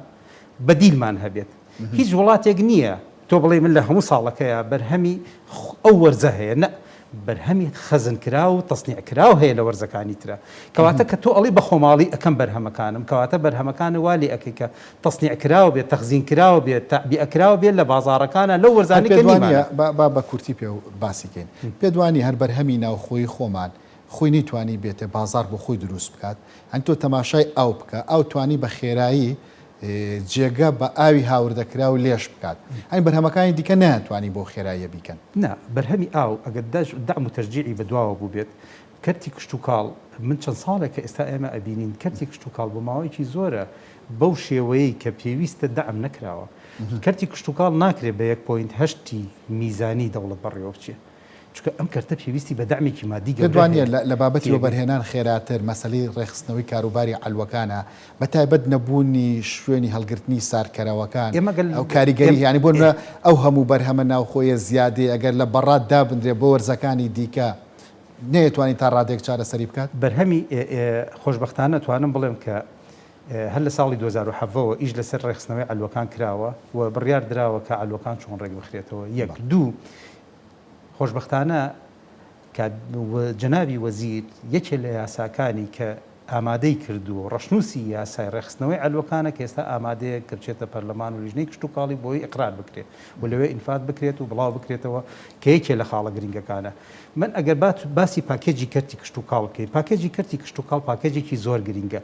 بەدیلمان هەبێت. هیچ وڵاتێک نییە تۆ بڵێی من لە هەموو ساڵەکەیا بەرهەمی ئەو وەرزە هەیە، نە، بەرهەمی خەزنکراو و تەسنیعکراو هەیە لە وەرزەکانی ترا. کەواتە کە تۆ ئەڵێی بە خۆماڵی ئەکەم بەرهەمەکانم، کەواتە بەرهەمەکانت وا لێ ئەکەی کە تەسنیعکراو بێت، تەخزینکراو بێت، تەعبیئەکراو بێت لە بازاڕەکانا لەو هەر وەرزانەی پێت کە وا نییە، نیمانە. با با بە کورتی پێ باسی کەین، پێت وا نییە هەر بەرهەمی ناوخۆیی خۆمان خۆی نەیتوانی بێتێ بازاڕ بۆ خۆی دروست بکات، یانی تۆ تەماشای ئاو بکە، ئاو توانی بە خێرایی جێگە بە ئاوی هاوردەکراو لێژ بکات، یانی بەرهەمەکانی دیکە نەیانتوانی بەو خێراییە بیکەن. نا، بەرهەمی ئاو ئەگەر دەعم و تەشجیعی بەدواوە بووبێت، کەرتی کشتوکاڵ، من چەند ساڵێکە ئێستا ئێمە ئەبینین کەرتی کشتوکاڵ بۆ ماوەیەکی زۆرە بەو شێوەیەی کە پێویستە دەعم نەکراوە. کەرتی کشتوکاڵ ناکرێت بە یەک point هەشتی میزانی دەوڵەت بەڕێوە بچێ. چونکە ئەم کەرتە پێویستی بە دەعمێکی مادی پێت گەورە وا نییە هەیە. لە بابەتی تێگەی. وەبەرهێنان خێراتر مەسەلەی ڕێکخستنەوەی کاروباری عەلوەکانە، بە تایبەت نەبوونی شوێنی هەڵگرتنی ساردکەرەوەکان، ئێمە گەل ئەو کاریگەری ئێم یانی بۆ ئێ. نمونە ئەو هەموو بەرهەمە ناوخۆیە زیادەی ئەگەر لە بەڕاد دابنرێ بۆ وەرزەکانی دیکە نەیەتوانی تا ڕادەیەک چارەسەری بکات؟ بەرهەمی ئێ ئێ خۆشبەختانە توانم بڵێم کە هەر لە ساڵی 2017 وە ئیش لەسەر ڕێکخستنەوەی عەلوەکان کراوە و بڕیار دراوە کە عەلوەکان چۆن ڕێکبخرێتەوە یەک. بەڵێ. دوو، خۆشبەختانە کە جەنابی وەزیر یەکێ لە یاساکانی کە ئامادەی کردووە و ڕەشنووسی یاسای ڕێکخستنەوەی عەلوەکانە کە ئێستا ئامادەیە کە بچێتە پەرلەمان و لیژنەی کشتوکاڵی بۆی ئیقرار بکرێت و لەوێ ئینفاز بکرێت و بڵاو بکرێتەوە کە یەکێ لە خاڵە گرنگەکانە. من ئەگەر باسی پاکێجی کەرتی کشتوکاڵ بکەین، پاکێجی کەرتی کشتوکاڵ پاکێجێکی زۆر گرنگە.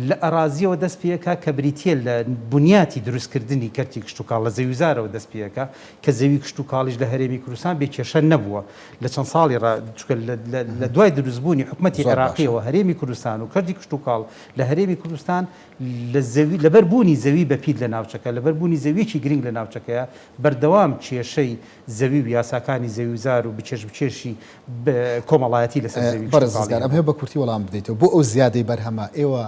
لە ئەرازییەوە دەست پێکا کە بریتییە لە بنیاتی دروستکردنی کەرتی کشتوکاڵ لە زەویوزارەوە دەست پێکا کە زەوی کشتوکاڵیش لە هەرێمی کوردستان بێ کێشە نەبووە لە چەند ساڵی ڕا چونکە لە دوای دروستبوونی حکومەتی زۆر باشە. عێراقییەوە هەرێمی کوردستان و کەرتی کشتوکاڵ لە هەرێمی کوردستان لە زەوی لەبەر بوونی زەوی بەپیت لە ناوچەکە لەبەر بوونی زەوییەکی گرنگ لە ناوچەکەیە بەردەوام کێشەی زەوی و یاساکانی زەویوزار و بکێش بکێشی کۆمەڵایەتی لەسەر زەوی بەڕێز کشتوکاڵی ڕزگار هەبوو. ئەمەوێ بە کورتی وەڵام بدەیتەوە بۆ ئەو زیادەی بەرهەمە ئێوە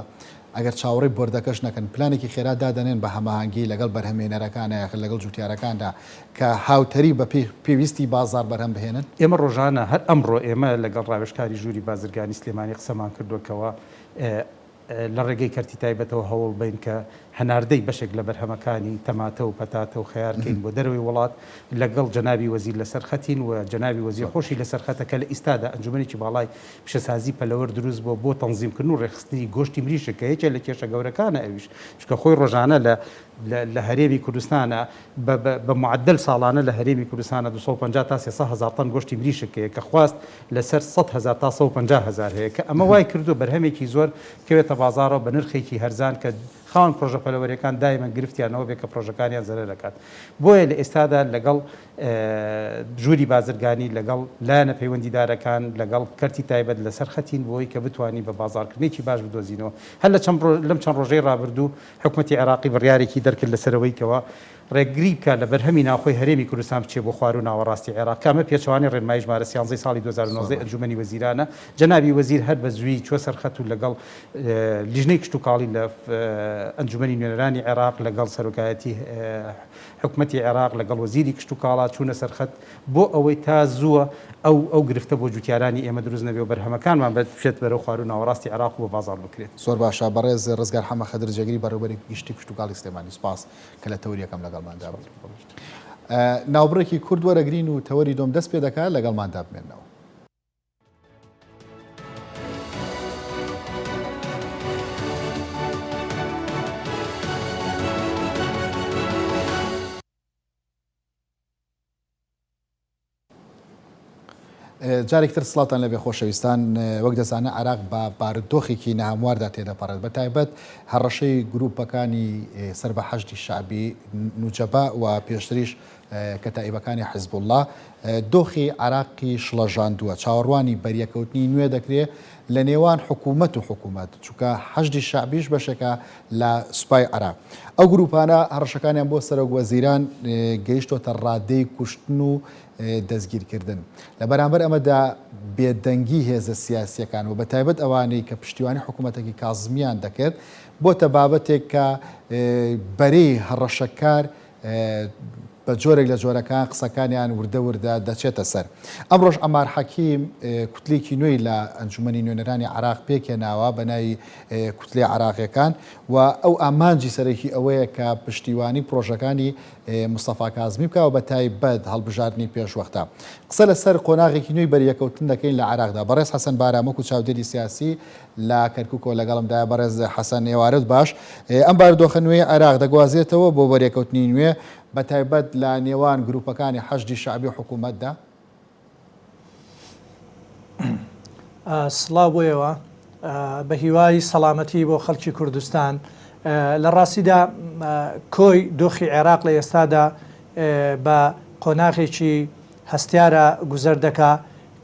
ئەگەر چاوەڕێی بۆردەکەش نەکەن پلانێکی خێرا دادەنێن بە هەماهەنگی لەگەڵ بەرهەمێنەرەکانە یاخود لەگەڵ جوتیارەکاندا کە هاوتەریب بە پێی پێویستی بازاڕ بەرهەم بهێنن؟ ئێمە ڕۆژانە هەر ئەمڕۆ ئێمە لەگەڵ ڕاوێژکاری ژووری بازرگانی سلێمانی قسەمان کردووە کەوا لە ڕێگەی کەرتی تایبەتەوە هەوڵ بەین کە هەناردەی بەشێک لە بەرهەمەکانی تەماتە و پەتاتە و خەیار کەین بۆ دەرەوەی وڵات، لەگەڵ جەنابی وەزیر لەسەر خەتین و جەنابی وەزیر خۆشی لەسەر خەتە کە لە ئیستادا ئەنجومەنێکی باڵای پیشەسازی پەلەوەر دروست بووە بۆ تەنزیمکردن و ڕێکخستنی گۆشتی مریشک کە یەکێ لە کێشە گەورەکانە ئەویش چونکە خۆی ڕۆژانە لە لە هەرێمی کوردستانە بە بە معەدەل ساڵانە لە هەرێمی کوردستانە 250 تا 300 هەزار تەن گۆشتی مریشک هەیە کە خواست لەسەر 100 هەزار تا 150 هەزار هەیە کە ئەمە وای کردووە بەرهەمێکی زۆر بکەوێتە بازاڕەوە بە نرخێکی هەرزان کە خاوەن پرۆژە پەلەوەریەکان دایمەن گرفتیان ئەوە بێت کە پرۆژەکانیان زەرەر ئەکات بۆیە لە ئێستادا لەگەڵ ژووری بازرگانی لەگەڵ لایەنە پەیوەندیدارەکان لەگەڵ کەرتی تایبەت لەسەر خەتین بۆی کە بتوانین بە بازاڕکردنێکی باش بدۆزینەوە هەر لە چەند لەم چەند ڕۆژەی ڕابردوو حکومەتی عێراقی بڕیارێکی دەرکرد لەسەر ئەوەی کەوا ڕێگری بکات لە بەرهەمی ناوخۆی هەرێمی کوردستان بچێ بۆ خواروو ناوەڕاستی عێراق کە ئەمە پێچەوانەی ڕێنمایی ژمارە سیانزەی ساڵی 2019 ئەنجومەنی وەزیرانە. جەنابی وەزیر هەر بە زوویی چووە سەر خەت و لەگەڵ لیژنەی کشتوکاڵی لە ئەنجومەنی نوێنەرانی عێراق لەگەڵ سەرۆکایەتی حکومەتی عێراق لەگەڵ وەزیری کشتوکاڵا چوونە سەر خەت بۆ ئەوەی تا زووە ئەو ئەو گرفتە بۆ جوتیارانی ئێمە دروست نەبێ و بەرهەمەکانمان بچێت بەرەو خواروو ناوەڕاستی عێراق و بە بازاڕ بکرێت. زۆر باشە بەڕێز ڕزگار حەمە خدر جێگری بەڕێوبەری گشتی کشتوکاڵی سلێمانی سوپاس کە لە تەوەری یەکەم لەگەڵماندا بوویت. ناوبڕێکی کورت وەرەگرین و تەوەری دووەم دەست پێ دەکات لەگەڵماندا بمێنەوە. جارێکی تر سڵاوتان لەبێ خۆشەویستان وەک دەزانن عێراق بە بارودۆخێکی ناهەمواردا تێدەپەڕێت بە تایبەت هەڕەشەی گروپەکانی سەر بە حەشدی شەعبی نوجەبا و پێشتریش کەتائیبەکانی حزبوڵڵا دۆخی عێراقی شڵەژاندووە چاوەڕوانی بەریەکەوتنی نوێ دەکرێت لە نێوان حکوومەت و حکوومەت چونکە حەشدی شەعبیش بەشێکە لە سوپای عێراق. ئەو گرووپانە هەڕەشەکانیان بۆ سەرۆک وەزیران گەیشتۆتە ڕادەی کوشتن و دەستگیرکردن. لە بەرامبەر ئەمەدا بێدەنگی هێزە سیاسییەکان و بەتایبەت ئەوانەی کە پشتیوانی حکوومەتەکی کازمییان دەکرد، بۆتە بابەتێک کە بەرەی هەڕەشەکار بە جۆرێک لە جۆرەکان قسەکانیان وردە وردە دەچێتە سەر. ئەمڕۆش عەمار حەکیم کوتلێکی نوێی لە ئەنجومەنی نوێنەرانی عێراق پێکهێناوە بە ناوی کوتلەی عێراقیەکان و ئەو ئامانجی سەرەکی ئەوەیە کە پشتیوانی پرۆژەکانی مستەفا کازمی بکا و بە تایبەت هەڵبژاردنی پێشوەختە. قسە لەسەر قۆناغێکی نوێی بەریەکەوتن دەکەین لە عێراقدا. بەڕێز حەسەن بارام وەکو چاودێری سیاسی لە کەرکوکەوە لەگەڵمدایە. بەڕێز حەسەن ئێوارەت باش. ئەم بارودۆخە نوێی عێراق دەگوازرێتەوە بۆ بەرێکەوتنی نوێ بە تایبەت لە نێوان گروپەکانی حەشدی شەعبی و حکوومەتدا؟ سڵاو بۆ ئێوە، بە هیوای سەڵامەتی بۆ خەڵکی کوردستان. لە ڕاستیدا کۆی دۆخی عێراق لە ئێستادا بە قۆناغێکی هەستیارە گوزەر دەکا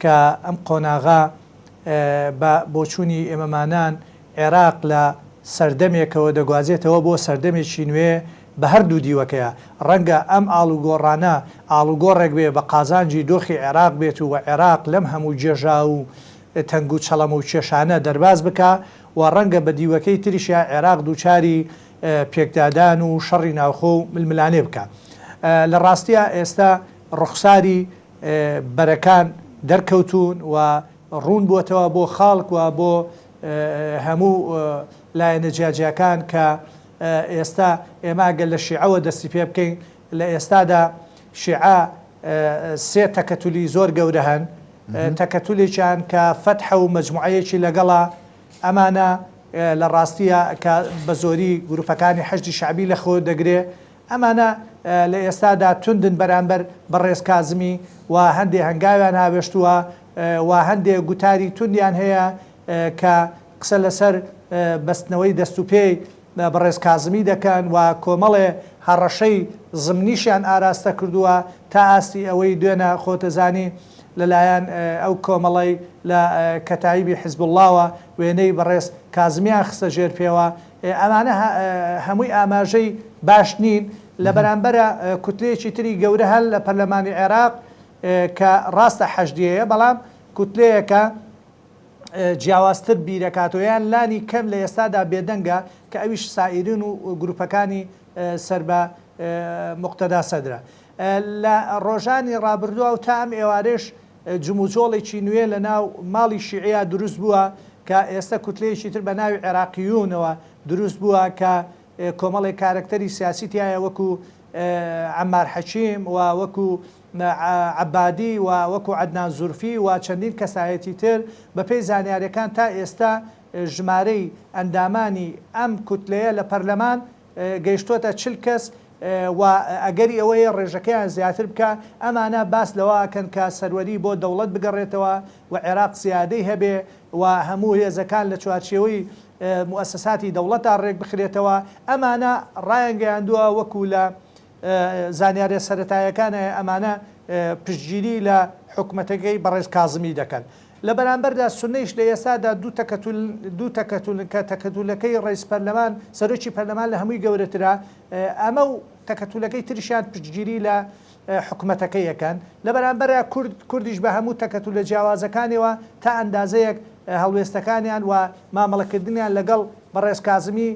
کە ئەم قۆناغە بە بۆچوونی ئێمەمانان عێراق لە سەردەمێکەوە دەگوازێتەوە بۆ سەردەمێکی نوێ بە هەردوو دیوەکەیا. ڕەنگە ئەم ئاڵوگۆڕانە ئاڵوگۆڕێک بێ بە قازانجی دۆخی عێراق بێت و عێراق لەم هەموو گێژاو و تەنگ و چەڵەمە و کێشانە دەرباز بکا و ڕەنگە بە دیوەکەی تریشیا عێراق دووچاری پێکدادان و شەڕی ناوخۆ و ململانێ بکا. لە ڕاستیا ئێستا ڕوخساری بەرەکان دەرکەوتوون و ڕوون بووەتەوە بۆ خاڵک و بۆ هەموو لایەنە جیاجیاکان کە ئێستا ئێمە گەر لە شیعەوە دەستی پێ بکەین لە ئێستادا شیعە سێ تەکەتولی زۆر گەورە هەن تەکەتولێکیان کە فەتحە و مەجموعەیەکی لەگەڵە ئەمانە لە ڕاستیە کە بە زۆری گروپەکانی حەشدی شەعبی لە خۆ دەگرێ ئەمانە لە ئێستادا توندن بەرامبەر بەڕێز کازمی و هەندێ هەنگاویان هاوێشتووە و هەندێ گوتاری توندیان هەیە کە قسە لەسەر بەستنەوەی دەست و پێی بەڕێز کازمی دەکەن و کۆمەڵێ هەڕەشەی زمنیشیان ئاراستە کردووە تا ئاستی ئەوەی دوێنە خۆتەزانی لەلایەن ئەو کۆمەڵەی لە کەتایبی حزبوڵڵاوە وێنەی بەڕێز کازمیان خستە ژێر پێوە ئەمانە هەمووی ئاماژەی باش نین. لە بەرامبەرا کوتلەیەکی تری گەورە هەن لە پەرلەمانی عێراق کە ڕاستە حەشدیەیە بەڵام کوتلەیەکە جیاوازتر بیرەکاتەوە یان لانی کەم لە ئێستادا بێدەنگە کە ئەویش سائیرون و گروپەکانی سەر بە موقتەدا سەدرە. لە ڕۆژانی ڕابردووە و تا ئەم ئێوارەیش جموجۆڵێکی نوێ لە ناو ماڵی شیعییا دروست بووە کە ئێستە کوتلەیەکی تر بە ناوی عێراقییونەوە دروست بووە کە کۆمەڵێک کارەکتەری سیاسی تیایە وەکو عەمار حەکیم و وەکو عەبادی و وەکو عەدنان زورفی و چەندین کەسایەتی تر، بەپێی زانیاریەکان تا ئێستا ژمارەی ئەندامانی ئەم کوتلەیە لە پەرلەمان گەیشتۆتە 40 کەس و ئەگەری ئەوە هەیە ڕێژەکەیان زیاتر بکا، ئەمانە باس لەوە ئەکەن کە سەروەری بۆ دەوڵەت بگەڕێتەوە و عێراق سیادەی هەبێ و هەموو هێزەکان لە چوارچێوەی موئەسەساتی دەوڵەتا ڕێکبخرێتەوە، ئەمانە ڕایانگەیاندووە وەکو لە زانیاریە سەرەتایەکانە ئەمانە پشتگیری لە حکومەتەکەی بەڕێز کازمی دەکەن. لە بەرامبەردا سوننەیش لە ئێستادا دوو تەکەتول دوو تەکەتولن کە تەکەتولەکەی ڕەیس پەرلەمان سەرۆکی پەرلەمان لە هەمووی گەورەترە ئەمە و تەکەتولەکەی تریشیان پشتگیری لە حکومەتەکەی ئەکەن. لە بەرامبەرا کورد کوردیش بە هەموو تەکەتولە جیاوازەکانیەوە تا ئەندازەیەک هەڵوێستەکانیان و مامەڵەکردنیان لەگەڵ بەڕێز کازمی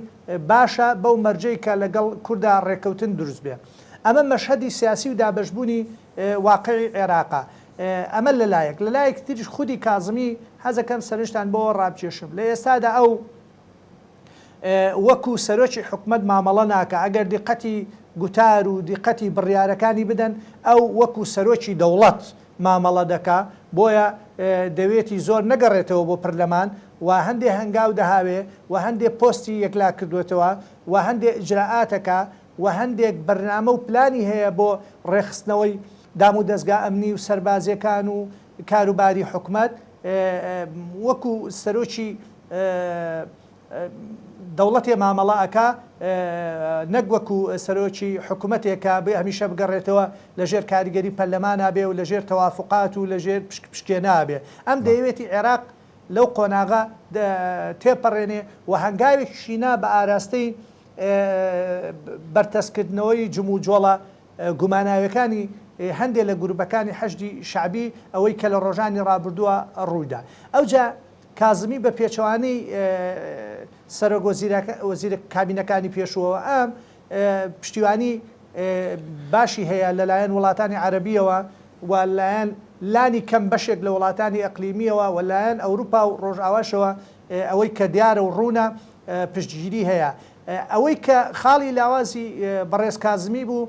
باشە بەو مەرجەی کە لەگەڵ کوردا ڕێککەوتن دروست بێ. ئەمە مەشهەدی سیاسی و دابەشبوونی واقعی عێراقە. ئەمە لە لایەک. لە لایەکی تریش خودی کازمی حەزەکەم سەرنجتان بۆ ڕابکێشم. لە ئێستادا ئەو وەکو سەرۆکی حکومەت مامەڵە ناکا. ئەگەر دیقەتی گوتار و دیقەتی بڕیارەکانی بدەن، ئەو وەکو سەرۆکی دەوڵەت مامەڵە دەکا، بۆیە دەوێتی زۆر نەگەڕێتەوە بۆ پرلەمان و هەندێ هەنگاو دەهاوێ و هەندێ پۆستی یەکلا کردووەتەوە و هەندێ ئیجرائاتەکا و هەندێک بەرنامە و پلانی هەیە بۆ ڕێکخستنەوەی دامودەزگا ئەمنی و سەربازیەکان و کاروباری حکومەت وەکو سەرۆکی دەوڵەتێ مامەڵە ئەکا نەک وەکو سەرۆکی حکومەتێک کە هەمیشە بگەڕێتەوە لە ژێر کاریگەری پەرلەمانا بێ و لە ژێر تەوافوقات و لە ژێر پشک پشکێنا بێ. ئەم دەیەوێتی عێراق لەو قۆناغە تێپەڕێنێ و هەنگاوێکیشی نا بە ئاراستەی بەرتەسکردنەوەی جموجۆڵە گوماناویەکانی. هەندێ لە گروپەکانی حەشدی شەعبی ئەوەی کە لە ڕۆژانی ڕابردووە ڕوویدا. ئەوجا کازمی بە پێچەوانەی سەرۆک وەزیرە کابینەکانی پێشووەوە ئەم پشتیوانی باشی هەیە لەلایەن وڵاتانی عەرەبییەوە و لایەن لانی کەم بەشێک لە وڵاتانی ئەقلیمییەوە و لایەن ئەوروپا و ڕۆژئاواشەوە ئەوەی کە دیارە و ڕوونە پشتگیری هەیە. ئەوەی کە خاڵی لاوازی بەڕێز کازمی بوو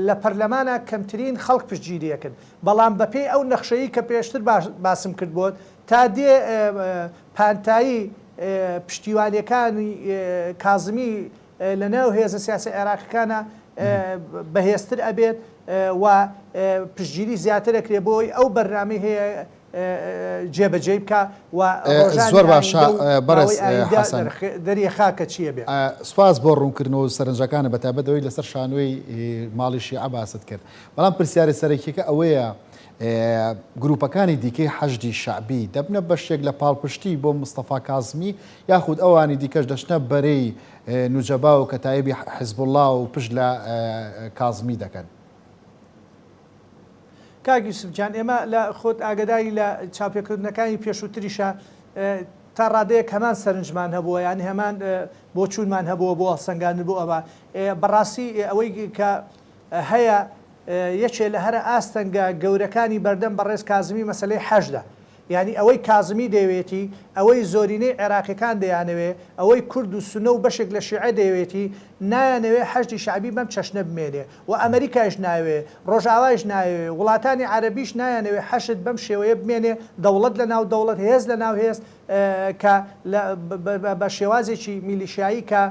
لە پەرلەمانا کەمترین خەڵک پشتگیری ئەکرد، بەڵام بەپێی ئەو نەخشەی کە پێشتر باسم کرد بۆت تا دێ پانتایی پشتیوانیەکانی کازمی لە ناو هێزە سیاسە عێراقیەکانا بەهێزتر ئەبێت و پشتگیری زیاتر ئەکرێ بۆی ئەو بەرنامەی هەیە جێبەجێی بکا و ڕۆژانی زۆر باشە ئایندە و بەڕێز ماوەی ئایندە حەسەن. دەریخا کە چی ئەبێ. سوپاس بۆ ڕوونکردنەوە و سەرنجەکانت بەتایبەت ئەوەی لەسەر شانۆی ماڵی شیعە باست کرد. بەڵام پرسیارە سەرەکیەکە ئەوەیە گروپەکانی دیکەی حەشدی شەعبی دەبنە بەشێک لە پاڵپشتی بۆ مستەفا کازمی یاخود ئەوانی دیکەش دەچنە بەرەی نوجەبا و کەتایبی حزبوڵا و پشت لە کازمی دەکەن؟ کاک یوسف گیان ئێمە لە خۆت ئاگەداری لە چاوپێکەوتنەکانی پێشووتریشا تا ڕادەیەک هەمان سەرنجمان هەبووە یانی هەمان بۆچوونمان هەبووە بۆ هەڵسەنگاندن بۆ ئەوە بەڕاستی ئەوەی کە هەیە یەکێ لە هەرە ئاستەنگە گەورەکانی بەردەم بەڕێز کازمی مەسەلەی حەشدە یانی ئەوەی کازمی دەیەوێتی، ئەوەی زۆرینەی عێراقیەکان دەیانەوێ، ئەوەی کورد و سونە و بەشێک لە شیعە دەیەوێتی، نایانەوێ حەشدی شەعبی بەم چەشنە بمێنێ و ئەمەریکایش نایەوێ، ڕۆژئاوایش نایەوێ، وڵاتانی عەرەبیش نایانەوێ حەشد بەم شێوەیە بمێنێ، دەوڵەت لە ناو دەوڵەت، هێز لە ناو هێز کە لە بە شێوازێکی میلیشیایی کە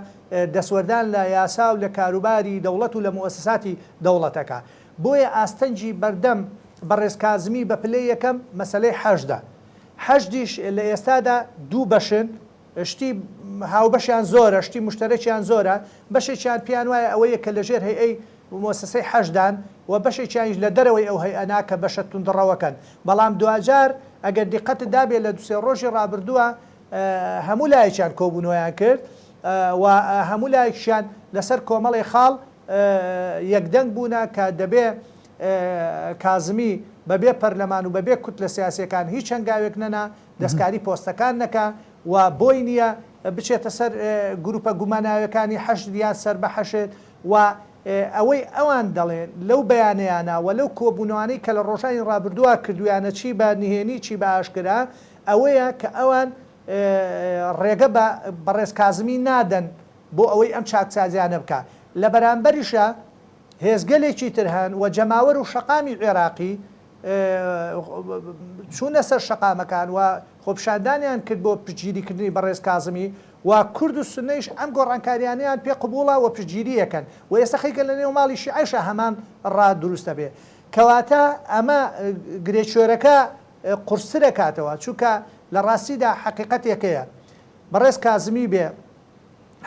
دەستوەردان لە یاسا و لە کاروباری دەوڵەت و لە موئەسەساتی دەوڵەتەکە. بۆیە ئاستەنگی بەردەم بەڕێز کازمی بە پلەی یەکەم مەسەلەی حەشدە. حەشدیش لە ئێستادا دوو بەشن، شتی هاوبەشیان زۆرە، شتی موشتەرەکیان زۆرە، بەشێکیان پێیان وایە ئەوەیە کە لەژێر هەیئەی موەسەسەی حەشدان و بەشێکیانیش لە دەرەوەی ئەو هەیئەنا کە بەشە توندڕەوەکەن. بەڵام دواجار ئەگەر دیقەتت دابێ لە دوو سێ ڕۆژی ڕابردووە هەموو لایەکیان کۆبوونەوەیان کرد و هەموو لایەکیشیان لەسەر کۆمەڵێ خاڵ یەکدەنگ بوونە کە دەبێ کازمی بەبێ پەرلەمان و بەبێ کوتلە سیاسیەکان هیچ هەنگاوێک نەنا، دەستکاری پۆستەکان نەکا و بۆی نیە بچێتە سەر گروپە گوماناویەکانی حەشد یان سەر بە حەشد و ئەوەی ئەوان دەڵێن لەو بەیانەیانە و لەو کۆبوونەوانەی کە لە ڕۆژانی ڕابردووە کردویانە چی بە نهێنی چی بە ئاشکرا ئەوەیە کە ئەوان ڕێگە بە بەڕێز کازمی نادەن بۆ ئەوەی ئەم چاکسازیانە بکا لە بەرامبەریشا هێزگەلێکی تر هەن و جەماوەر و شەقامی عێراقی چوونە سەر شەقامەکان و خۆپیشاندانیان کرد بۆ پشتگیریکردنی بەڕێز کازمی و کورد و سوننەیش ئەم گۆڕانکاریانەیان پێ قبوڵە و پشتگیری ئەکەن و ئێستا خەریکە لە نێو ماڵی شیعەشا هەمان ڕا دروست ئەبێ. کەواتە ئەمە گرێکوێرەکە قورستر ئەکاتەوە چونکە لە ڕاستیدا حەقیقەتێک هەیە بەڕێز کازمی بێ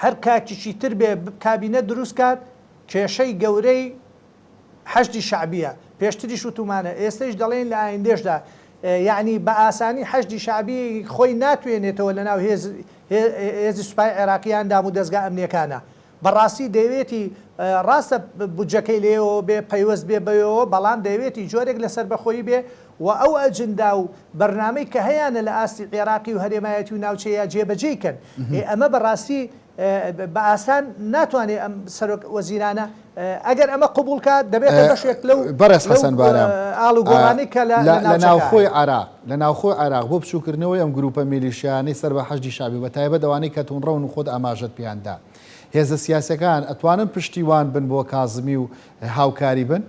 هەر کاکیکی تر بێ کابینە دروست کات کێشەی گەورەی حەشدی شەعبیە پێشتریش وتومانە ئێستەیش دەڵێین لە ئایندەشدا یەعنی بە ئاسانی حەشدی شەعبی خۆی ناتوێنێتەوە لەناو هێز هێزی سوپای عێراقی یان دام و دەزگا ئەمنیەکانا بەڕاستی دەیەوێتی ڕاستە بودجەکەی لێیەوە بێ پەیوەست بێ بەوێوە بەڵام دەیەوێتی جۆرێک لە سەربەخۆیی بێ و ئەو ئەجندا و بەرنامەی کە هەیانە لە ئاستی عێراقی و هەرێمایەتی و ناوچەییا جێبەجێی کەن ئێ ئەمە بەڕاستی بە ئاسان ناتوانێ ئەم سەرۆک وەزیرانە ئەگەر ئەمە قبوڵ کات دەبێتە بەشێک لەو بەڕێز حەسەن بارام ئاڵوگۆڕانەی کە لە لە ناوچەکە ناوخۆی هەیە. عێراق لە ناوخۆی عێراق بۆ بچووکردنەوەی ئەم گرووپە میلیشیانەی سەر بە حەشدی شەعبی و بەتایبەت ئەوانەی کە توندڕەون و خۆت ئاماژەت پێیان دا هێزە سیاسیەکان ئەتوانن پشتیوان بن بۆ کازمی و هاوکاری بن؟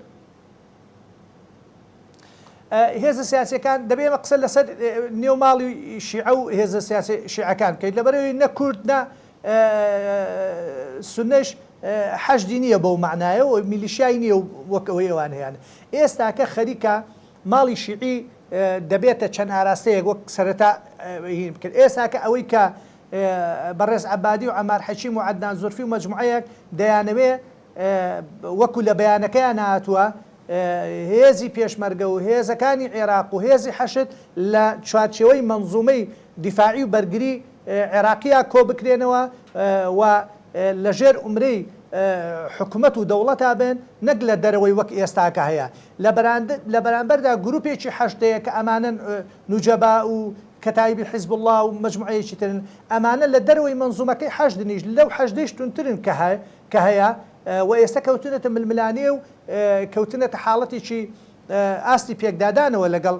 هێزە سیاسیەکان دەبێ ئێمە قسە لەسەر نێو ماڵی شیعە و هێزە سیاسی شیعەکان بکەیت لەبەرەوەی نە کورد نە سونەش حەشدی نییە بەو معنایە و میلیشیای نییە و وەک ئەوەی ئەوان هەیان ئێستاکە خەریکە ماڵی شیعی دەبێتە چەند ئاراستەیەک وەک سەرەتا هین بکرد ئێستاکە ئەوەی کە بەڕێز عەبادی و عەمار حەکیم و عەدنان زورفی و مەجموعەیەک دەیانەوێ وەکو لە بەیانەکەیان هاتووە هێزی پێشمەرگە و هێزەکانی عێراق و هێزی حەشد لە چوارچێوەی مەنزومەی دیفاعی و بەرگری عێراقییا کۆبکرێنەوە و لەژێر ئومرەی. حکومەت و دەوڵەتا بن نەک لە دەرەوەی وەک ئێستاکە هەیە. لە بەرامبەردا گروپێکی حەشد هەیە کە ئەمانەن نوجەبا و کەتایبی حیزبوڵڵا و مەجموعەیەکی ترن، ئەمانە لە دەرەوەی مەنزومەکەی حەشدنیش لەو حەشدەیش توندترن کە هەیە و ئێستا کەوتونەتە ململانێ و کەوتنەتە حاڵەتێکی ئاستی پێکدادانەوە لەگەڵ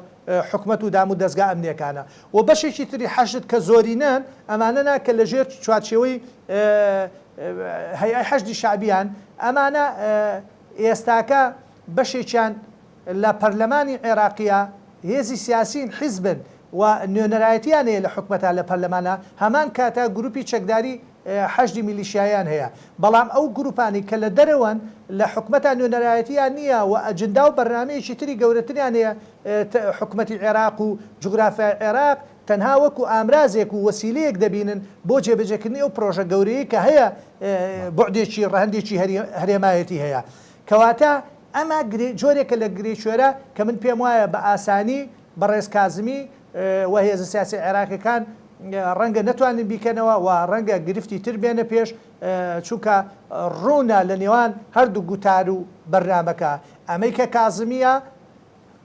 حکومەت و دام و دەزگا ئەمنیەکانە و بەشێکی تری حەشد کە زۆرینەن ئەمانە نا کە لەژێر چوارچێوەی هەیئەی حەشدی شەعبیان ئەمانە ئێستاکە بەشێکیان لە پەرلەمانی عێراقیا هێزی سیاسین حیزبن و نوێنەرایەتیان هەیە لە حکومەتا لە پەرلەمانا هەمان کاتا گروپی چەکداری حەشدی میلیشیایان هەیە بەڵام ئەو گروپانەی کە لە دەرەوەن لە حکومەتا نوێنەرایەتیان نیە و ئەجندا و بەرنامەیەکی تری گەورەتریان هەیە حکومەتی عێراق و جوگرافیای عێراق تەنها وەکو ئامرازێک و وەسیلەیەک دەبینن بۆ جێبەجێکردنی ئەو پرۆژە گەورەیەی کە هەیە بوعدێکی ڕەهەندێکی هەرێمایەتی هەیە کەواتە ئەمە گرێ جۆرێکە لە گرێکوێرە کە من پێم وایە بە ئاسانی بەڕێز کازمی و هێزە سیاسیە عێراقیەکان ڕەنگە نەتوانن بیکەنەوە و ڕەنگە گرفتی تر بێنە پێش چونکە ڕوونە لە نێوان هەردوو گوتار و بەرنامەکە ئەمەی کە کازمیە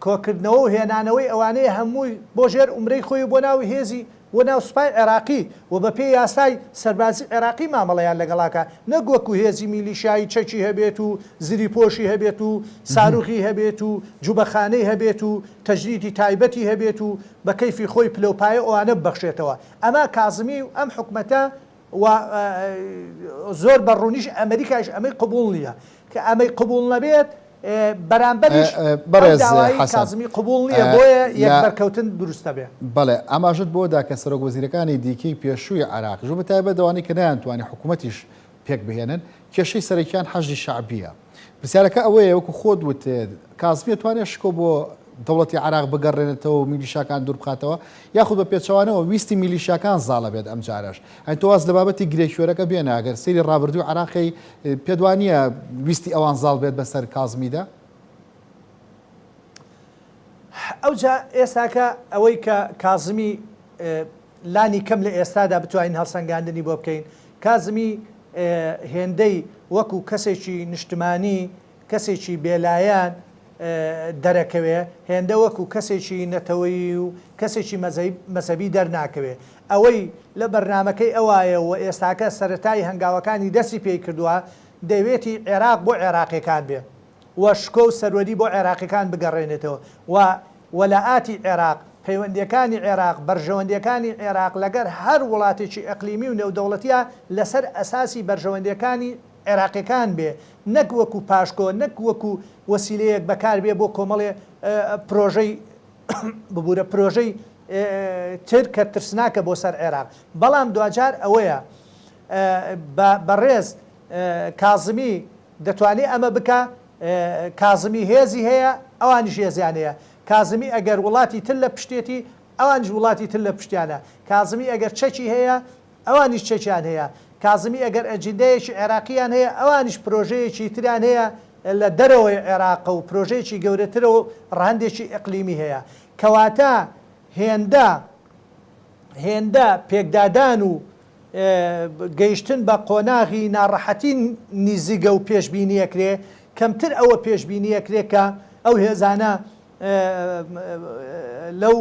کۆکردنەوە و هێنانەوەی ئەوانەیە هەمووی بۆ ژێر ئومرەی خۆی و بۆ ناو هێزی بۆ ناو سوپای عێراقی و بە پێی یاسای سەربازی عێراقی مامەڵەیان لەگەڵا کا نەک وەکو هێزی میلیشیایی چەکی هەبێت و زریپۆشی هەبێت و ساروخی هەبێت و جوبەخانەی هەبێت و تەجنیدی تایبەتی هەبێت و بە کەیفی خۆی پلەو پایە ئەوانە ببەخشێتەوە ئەمە کازمی و ئەم حکومەتە و زۆر بە ڕوونیش ئەمریکایش ئەمەی قبوڵ نییە کە ئەمەی قبوڵ نەبێت بەرامبەریش ئەو بەڕێز داوایەی حەسەن کازمی قبوڵ نییە بۆیە لە یەکبەرکەوتن دروست دەبێ. بەڵێ ئاماژەت بۆ دا کە سەرۆک وەزیرەکانی دیکەی پێشووی عێراقیش و بەتایبەت ئەوانەی کە نەیانتوانی حکوومەتیش پێک بهێنن کێشەی سەرەکیان حەشدی شەعبییە. پرسیارەکە ئەوەیە وەکو خۆت وتت کازمی ئەتوانێت شکۆ بۆ دەوڵەتی عێراق بگەڕێنێتەوە و میلیشاکان دوور بخاتەوە یاخود بە پێچەوانەوە ویستی میلیشاکان زاڵە بێت ئەمجارەش ئەی تۆ واز لە بابەتی گرێکوێرەکە بێنە ئەگەر سەیری ڕابردووی عێراقی پێت وا نییە ویستی ئەوان زاڵ بێت بەسەر کازمیدا؟ ئەوجا ئێستاکە ئەوەی کە کازمی لانی کەم لە ئێستادا بتوانین هەڵسەنگاندنی بۆ بکەین، کازمی هێندەی وەکو کەسێکی نیشتمانی، کەسێکی بێلایەن دەرەکەوێ، هێندە وەکو کەسێکی نەتەوەیی و کەسێکی مەزهەبی دەرناکەوێ. ئەوەی لە بەرنامەکەی ئەوایە و ئێستاکە سەرەتای هەنگاوەکانی دەستی پێی کردووە، دەیەوێتی عێراق بۆ عێراقیەکان بێ و شکۆ و سەروەری بۆ عێراقیەکان بگەڕێنێتەوە و وەلائاتی عێراق، پەیوەندیەکانی عێراق، بەرژەوەندیەکانی عێراق لەگەر هەر وڵاتێکی ئیقلیمی و نێودەوڵەتیا لەسەر ئەساسی بەرژەوەندیەکانی عێراقیەکان بێ نەک وەکو پاشکۆ، نەک وەکو وەسیلەیەک بەکار بێ بۆ کۆمەڵێ پرۆژەی ببورە پرۆژەی تر کە ترسناکە بۆ سەر عێراق. بەڵام دواجار ئەوەیە بە بەڕێز کازمی دەتوانێ ئەمە بکا، کازمی هێزی هەیە ئەوانیش هێزیان هەیە، کازمی ئەگەر وڵاتی تر لە پشتێتی ئەوانیش وڵاتی تر لە پشتیانە، کازمی ئەگەر چەکی هەیە ئەوانیش چەکیان هەیە، کازمی ئەگەر ئەجیندایەکی عێراقییان هەیە ئەوانیش پرۆژەیەکی تریان هەیە لە دەرەوەی عێراق و پرۆژەیەکی گەورەترە و ڕەهەندێکی ئیقلیمی هەیە. کەواتە هێندە هێندە پێکدادان و گەیشتن بە قۆناغی ناڕەحەتی نیزیگە و پێشبینیەکرێ، کەمتر ئەوە پێشبینیەکرێ کە ئەو هێزانە لەو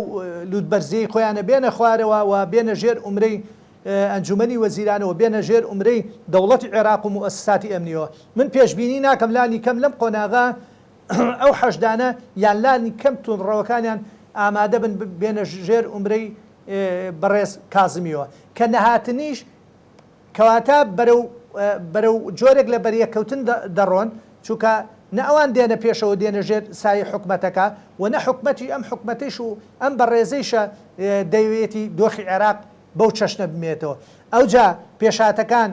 لوتبەرزیەی خۆیانە بێنە خوارەوە و بێنە ژێر ئومرەی ئەنجومەنی وەزیرانەوە، بێنە ژێر ئومرەی دەوڵەتی عێراق و موئەسساتی ئەمنیەوە. من پێشبینی ناکەم لانی کەم لەم قۆناغە ئەو حەشدانە یان لانی کەم توندڕەوەکانیان ئامادە بن بێنە ژێر ئومرەی بەڕێز کازمیەوە. کە نەهاتنیش کەواتە بەرەو بەرەو جۆرێک لە بەریەککەوتن دەڕۆن، چونکە نە ئەوان دێنە پێشەوە دێنە ژێر سایەی حکومەتەکە و نە حکومەتی ئەم حکومەتەیش و ئەم بەڕێزەیشە دەیەوێتی دۆخی عێراق بەو چەشنە بمێنێتەوە. ئەوجا پێشهاتەکان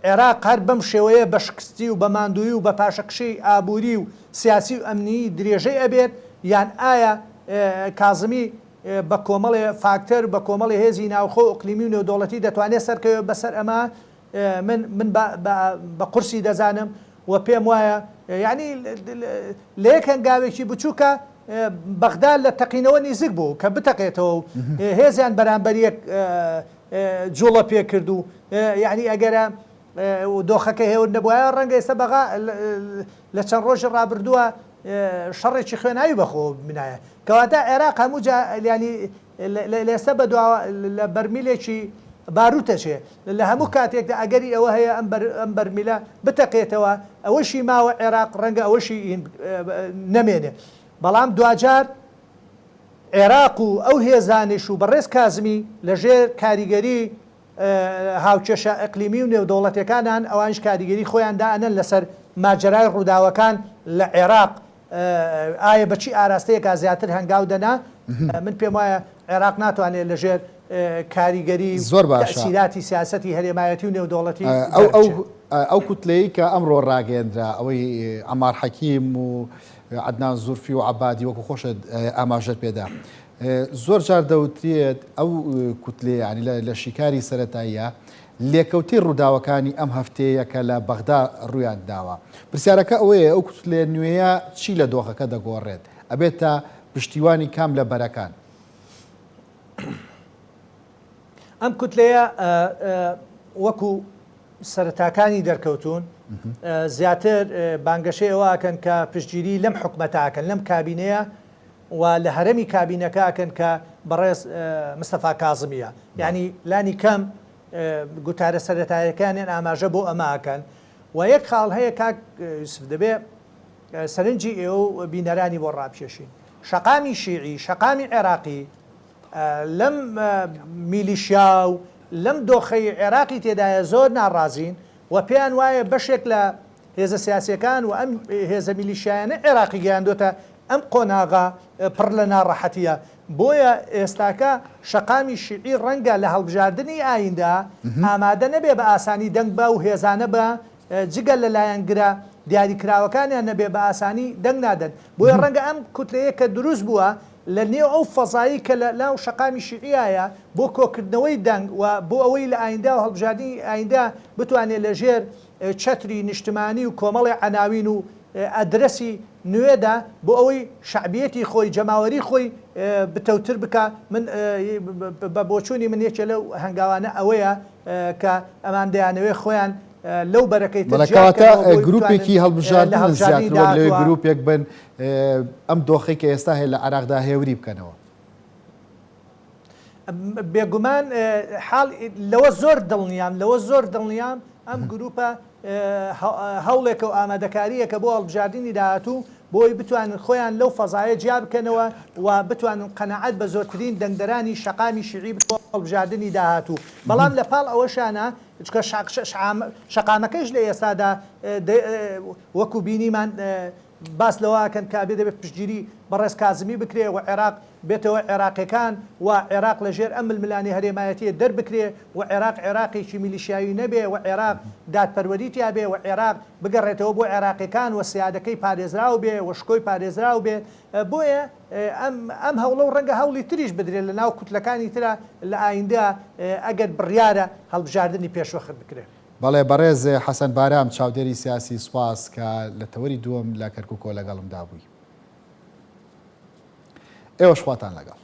عێراق هەر بەم شێوەیە بە شکستی و بە ماندوویی و بە پاشەکشەی ئابووری و سیاسی و ئەمنیی درێژەی ئەبێت یان ئایا کازمی بە کۆمەڵێ فاکتەر بە کۆمەڵێ هێزی ناوخۆ و ئیقلیمی و نێودەوڵەتی دەتوانێت سەرکەوێت بەسەر ئەمە من من بە قورسی دەزانم و پێم وایە یعنی لە یەک هەنگاوێکی بچووکە بەغدا لە تەقینەوە نیزک بوو کە بتەقێتەوە و هێزیان بەرامبەر یەک جوڵە پێکرد و یعنی ئەگەرە. دۆخەکە هێور نەبوایە ڕەنگە ئێستا بەغا لە چەند ڕۆژی ڕابردووە شەڕێکی خوێناوی بەخۆوە ببینایە. کەواتە عێراق هەموو جا یانی لە ئێستا بەدواوە لە بەرمیلێکی باروت ئەچێ. لە هەموو کاتێکدا ئەگەری ئەوە هەیە ئەم ئەم بەرمیلە بتەقێتەوە، ئەوەشی ماوە عێراق ڕەنگە ئەوەشی نەمێنێ. بەڵام دواجار عێراق و ئەو هێزانەیش و بەڕێز کازمی لەژێر کاریگەری هاوکێشە ئیقلیمی و نێودەوڵەتیەکانان ئەوانیش کاریگەری خۆیان دائەنەن لەسەر ماجەرای ڕووداوەکان لە عێراق ئایا بە چی ئاراستەیەکا زیاتر هەنگاو دەنا من پێم وایە عێراق ناتوانێت لەژێر کاریگەری و زۆر باشە. تەئسیراتی سیاسەتی هەرێمایەتی و نێودەوڵەتی ئەو ئەو دەربچێت. ئەو کوتلەی کە ئەمڕۆ ڕاگەیەندرا ئەوەی عەمار حەکیم و عەدنان زورفی و عەبادی وەکو خۆشت ئاماژەت پێدا زۆر جار دەوترێت ئەو کوتلەیە یانی لە شیکاری سەرەتاییە لێکەوتەی ڕووداوەکانی ئەم هەفتەیە کە لە بەغدا ڕوویان داوە. پرسیارەکە ئەوەیە ئەو کوتلەیە نوێیە چی لە دۆخەکە دەگۆڕێت؟ ئەبێتە پشتیوانی کام لە بەرەکان؟ ئەم کوتلەیە وەکو سەرەتاکانی دەرکەوتوون زیاتر بانگەشەی ئەوە ئەکەن کە پشتگیری لەم حکومەتە ئەکەن لەم کابینەیە و لە هەرەمی کابینەکە ئەکەن کە بەڕێز مستەفا کازمییە یانی لانی کەم گوتارە سەرەتایەکانیان ئاماژە بۆ ئەمە ئەکەن و یەک خاڵ هەیە کاک یوسف دەبێ سەرنجی ئێوە و بینەرانی بۆ ڕابکێشین شەقامی شیعی شەقامی عێراقی لەم میلیشیا و لەم دۆخەی عێراقی تێدایە زۆر ناڕازین و پێیان وایە بەشێک لە هێزە سیاسیەکان و ئەم هێزە میلیشیایانە عێراقی گەیاندۆتە ئەم قۆناغە پڕ لە ناڕەحەتیە، بۆیە ئێستاکە شەقامی شیعی ڕەنگە لە هەڵبژاردنی ئایندە ئامادە نەبێ بە ئاسانی دەنگ بەو هێزانە بە جگە لە لایەنگرە دیاریکراوەکانیان نەبێ بە ئاسانی دەنگ نادەن، بۆیە ڕەنگە ئەم کوتلەیە کە دروست بووە لە نێو ئەو فەزایەی کە لە ناو شەقامی شیعیایە بۆ کۆکردنەوەی دەنگ و بۆ ئەوەی لە ئایندە و هەڵبژاردنی ئایندە بتوانێ لە ژێر چەتری نیشتمانی و کۆمەڵی عەناوین و ئەدرەسی نوێدا بۆ ئەوەی شەعبیەتی خۆی، جەماوەری خۆی بتەوتر بکا، من بە بۆچوونی من یەکێ لەو هەنگاوانە ئەوەیە کە ئەمان دەیانەوێ خۆیان لەو بەرەکەی تر بەڵێ جیا کەواتە بکەنەوە بۆی بتوانن گروپێکی لە هەڵبژاردنن هەڵبژاردنی زیاتر وەک لەوەی داهاتووە گروپێک بن ئەم دۆخەی کە ئێستا هەیە لە عێراقدا هێوری بکەنەوە. بێگومان حاڵ لەوە زۆر دڵنیام لەوە زۆر دڵنیام ئەم گروپە هەوڵێکە و ئامادەکارییەکە بۆ هەڵبژاردنی داهاتوو بۆی بتوانن خۆیان لەو فەزایە جیا بکەنەوە و بتوانن قەناعەت بە زۆرترین دەنگدەرانی شەقامی شیعی بۆ هەڵبژاردنی داهاتوو بەڵام لە پاڵ ئەوەشانە چونکە شەقامەکەیش لە ئێستادا وەکو بینیمان باس لەوە ئەکەن کە ئەبێ دەبێ پشتگیری بەڕێز کازمی بکرێ و عێراق بێتەوە عێراقیەکان و عێراق لە ژێر ئەم ململانێ هەرێمایەتیە دەربکرێ و عێراق عێراقێکی میلیشیاوی نەبێ و عێراق دادپەروەری تیا بێ و عێراق بگەڕێتەوە بۆ عێراقیەکان و سیادەکەی پارێزراو بێ و شکۆی پارێزراو بێت بۆیە ئەم ئەم هەوڵە و ڕەنگە هەوڵی تریش بدرێ لە ناو کوتلەکانی ترا لە ئایندە ئەگەر بڕیارە هەڵبژاردنی پێشوەخت بکرێ. بەڵێ بەڕێز حەسەن بارام چاودێری سیاسی سوپاس کە لە تەوەری دووەم لە کەرکوکەوە لەگەڵمدا بووی. ئێوەش خواتان لەگەڵ.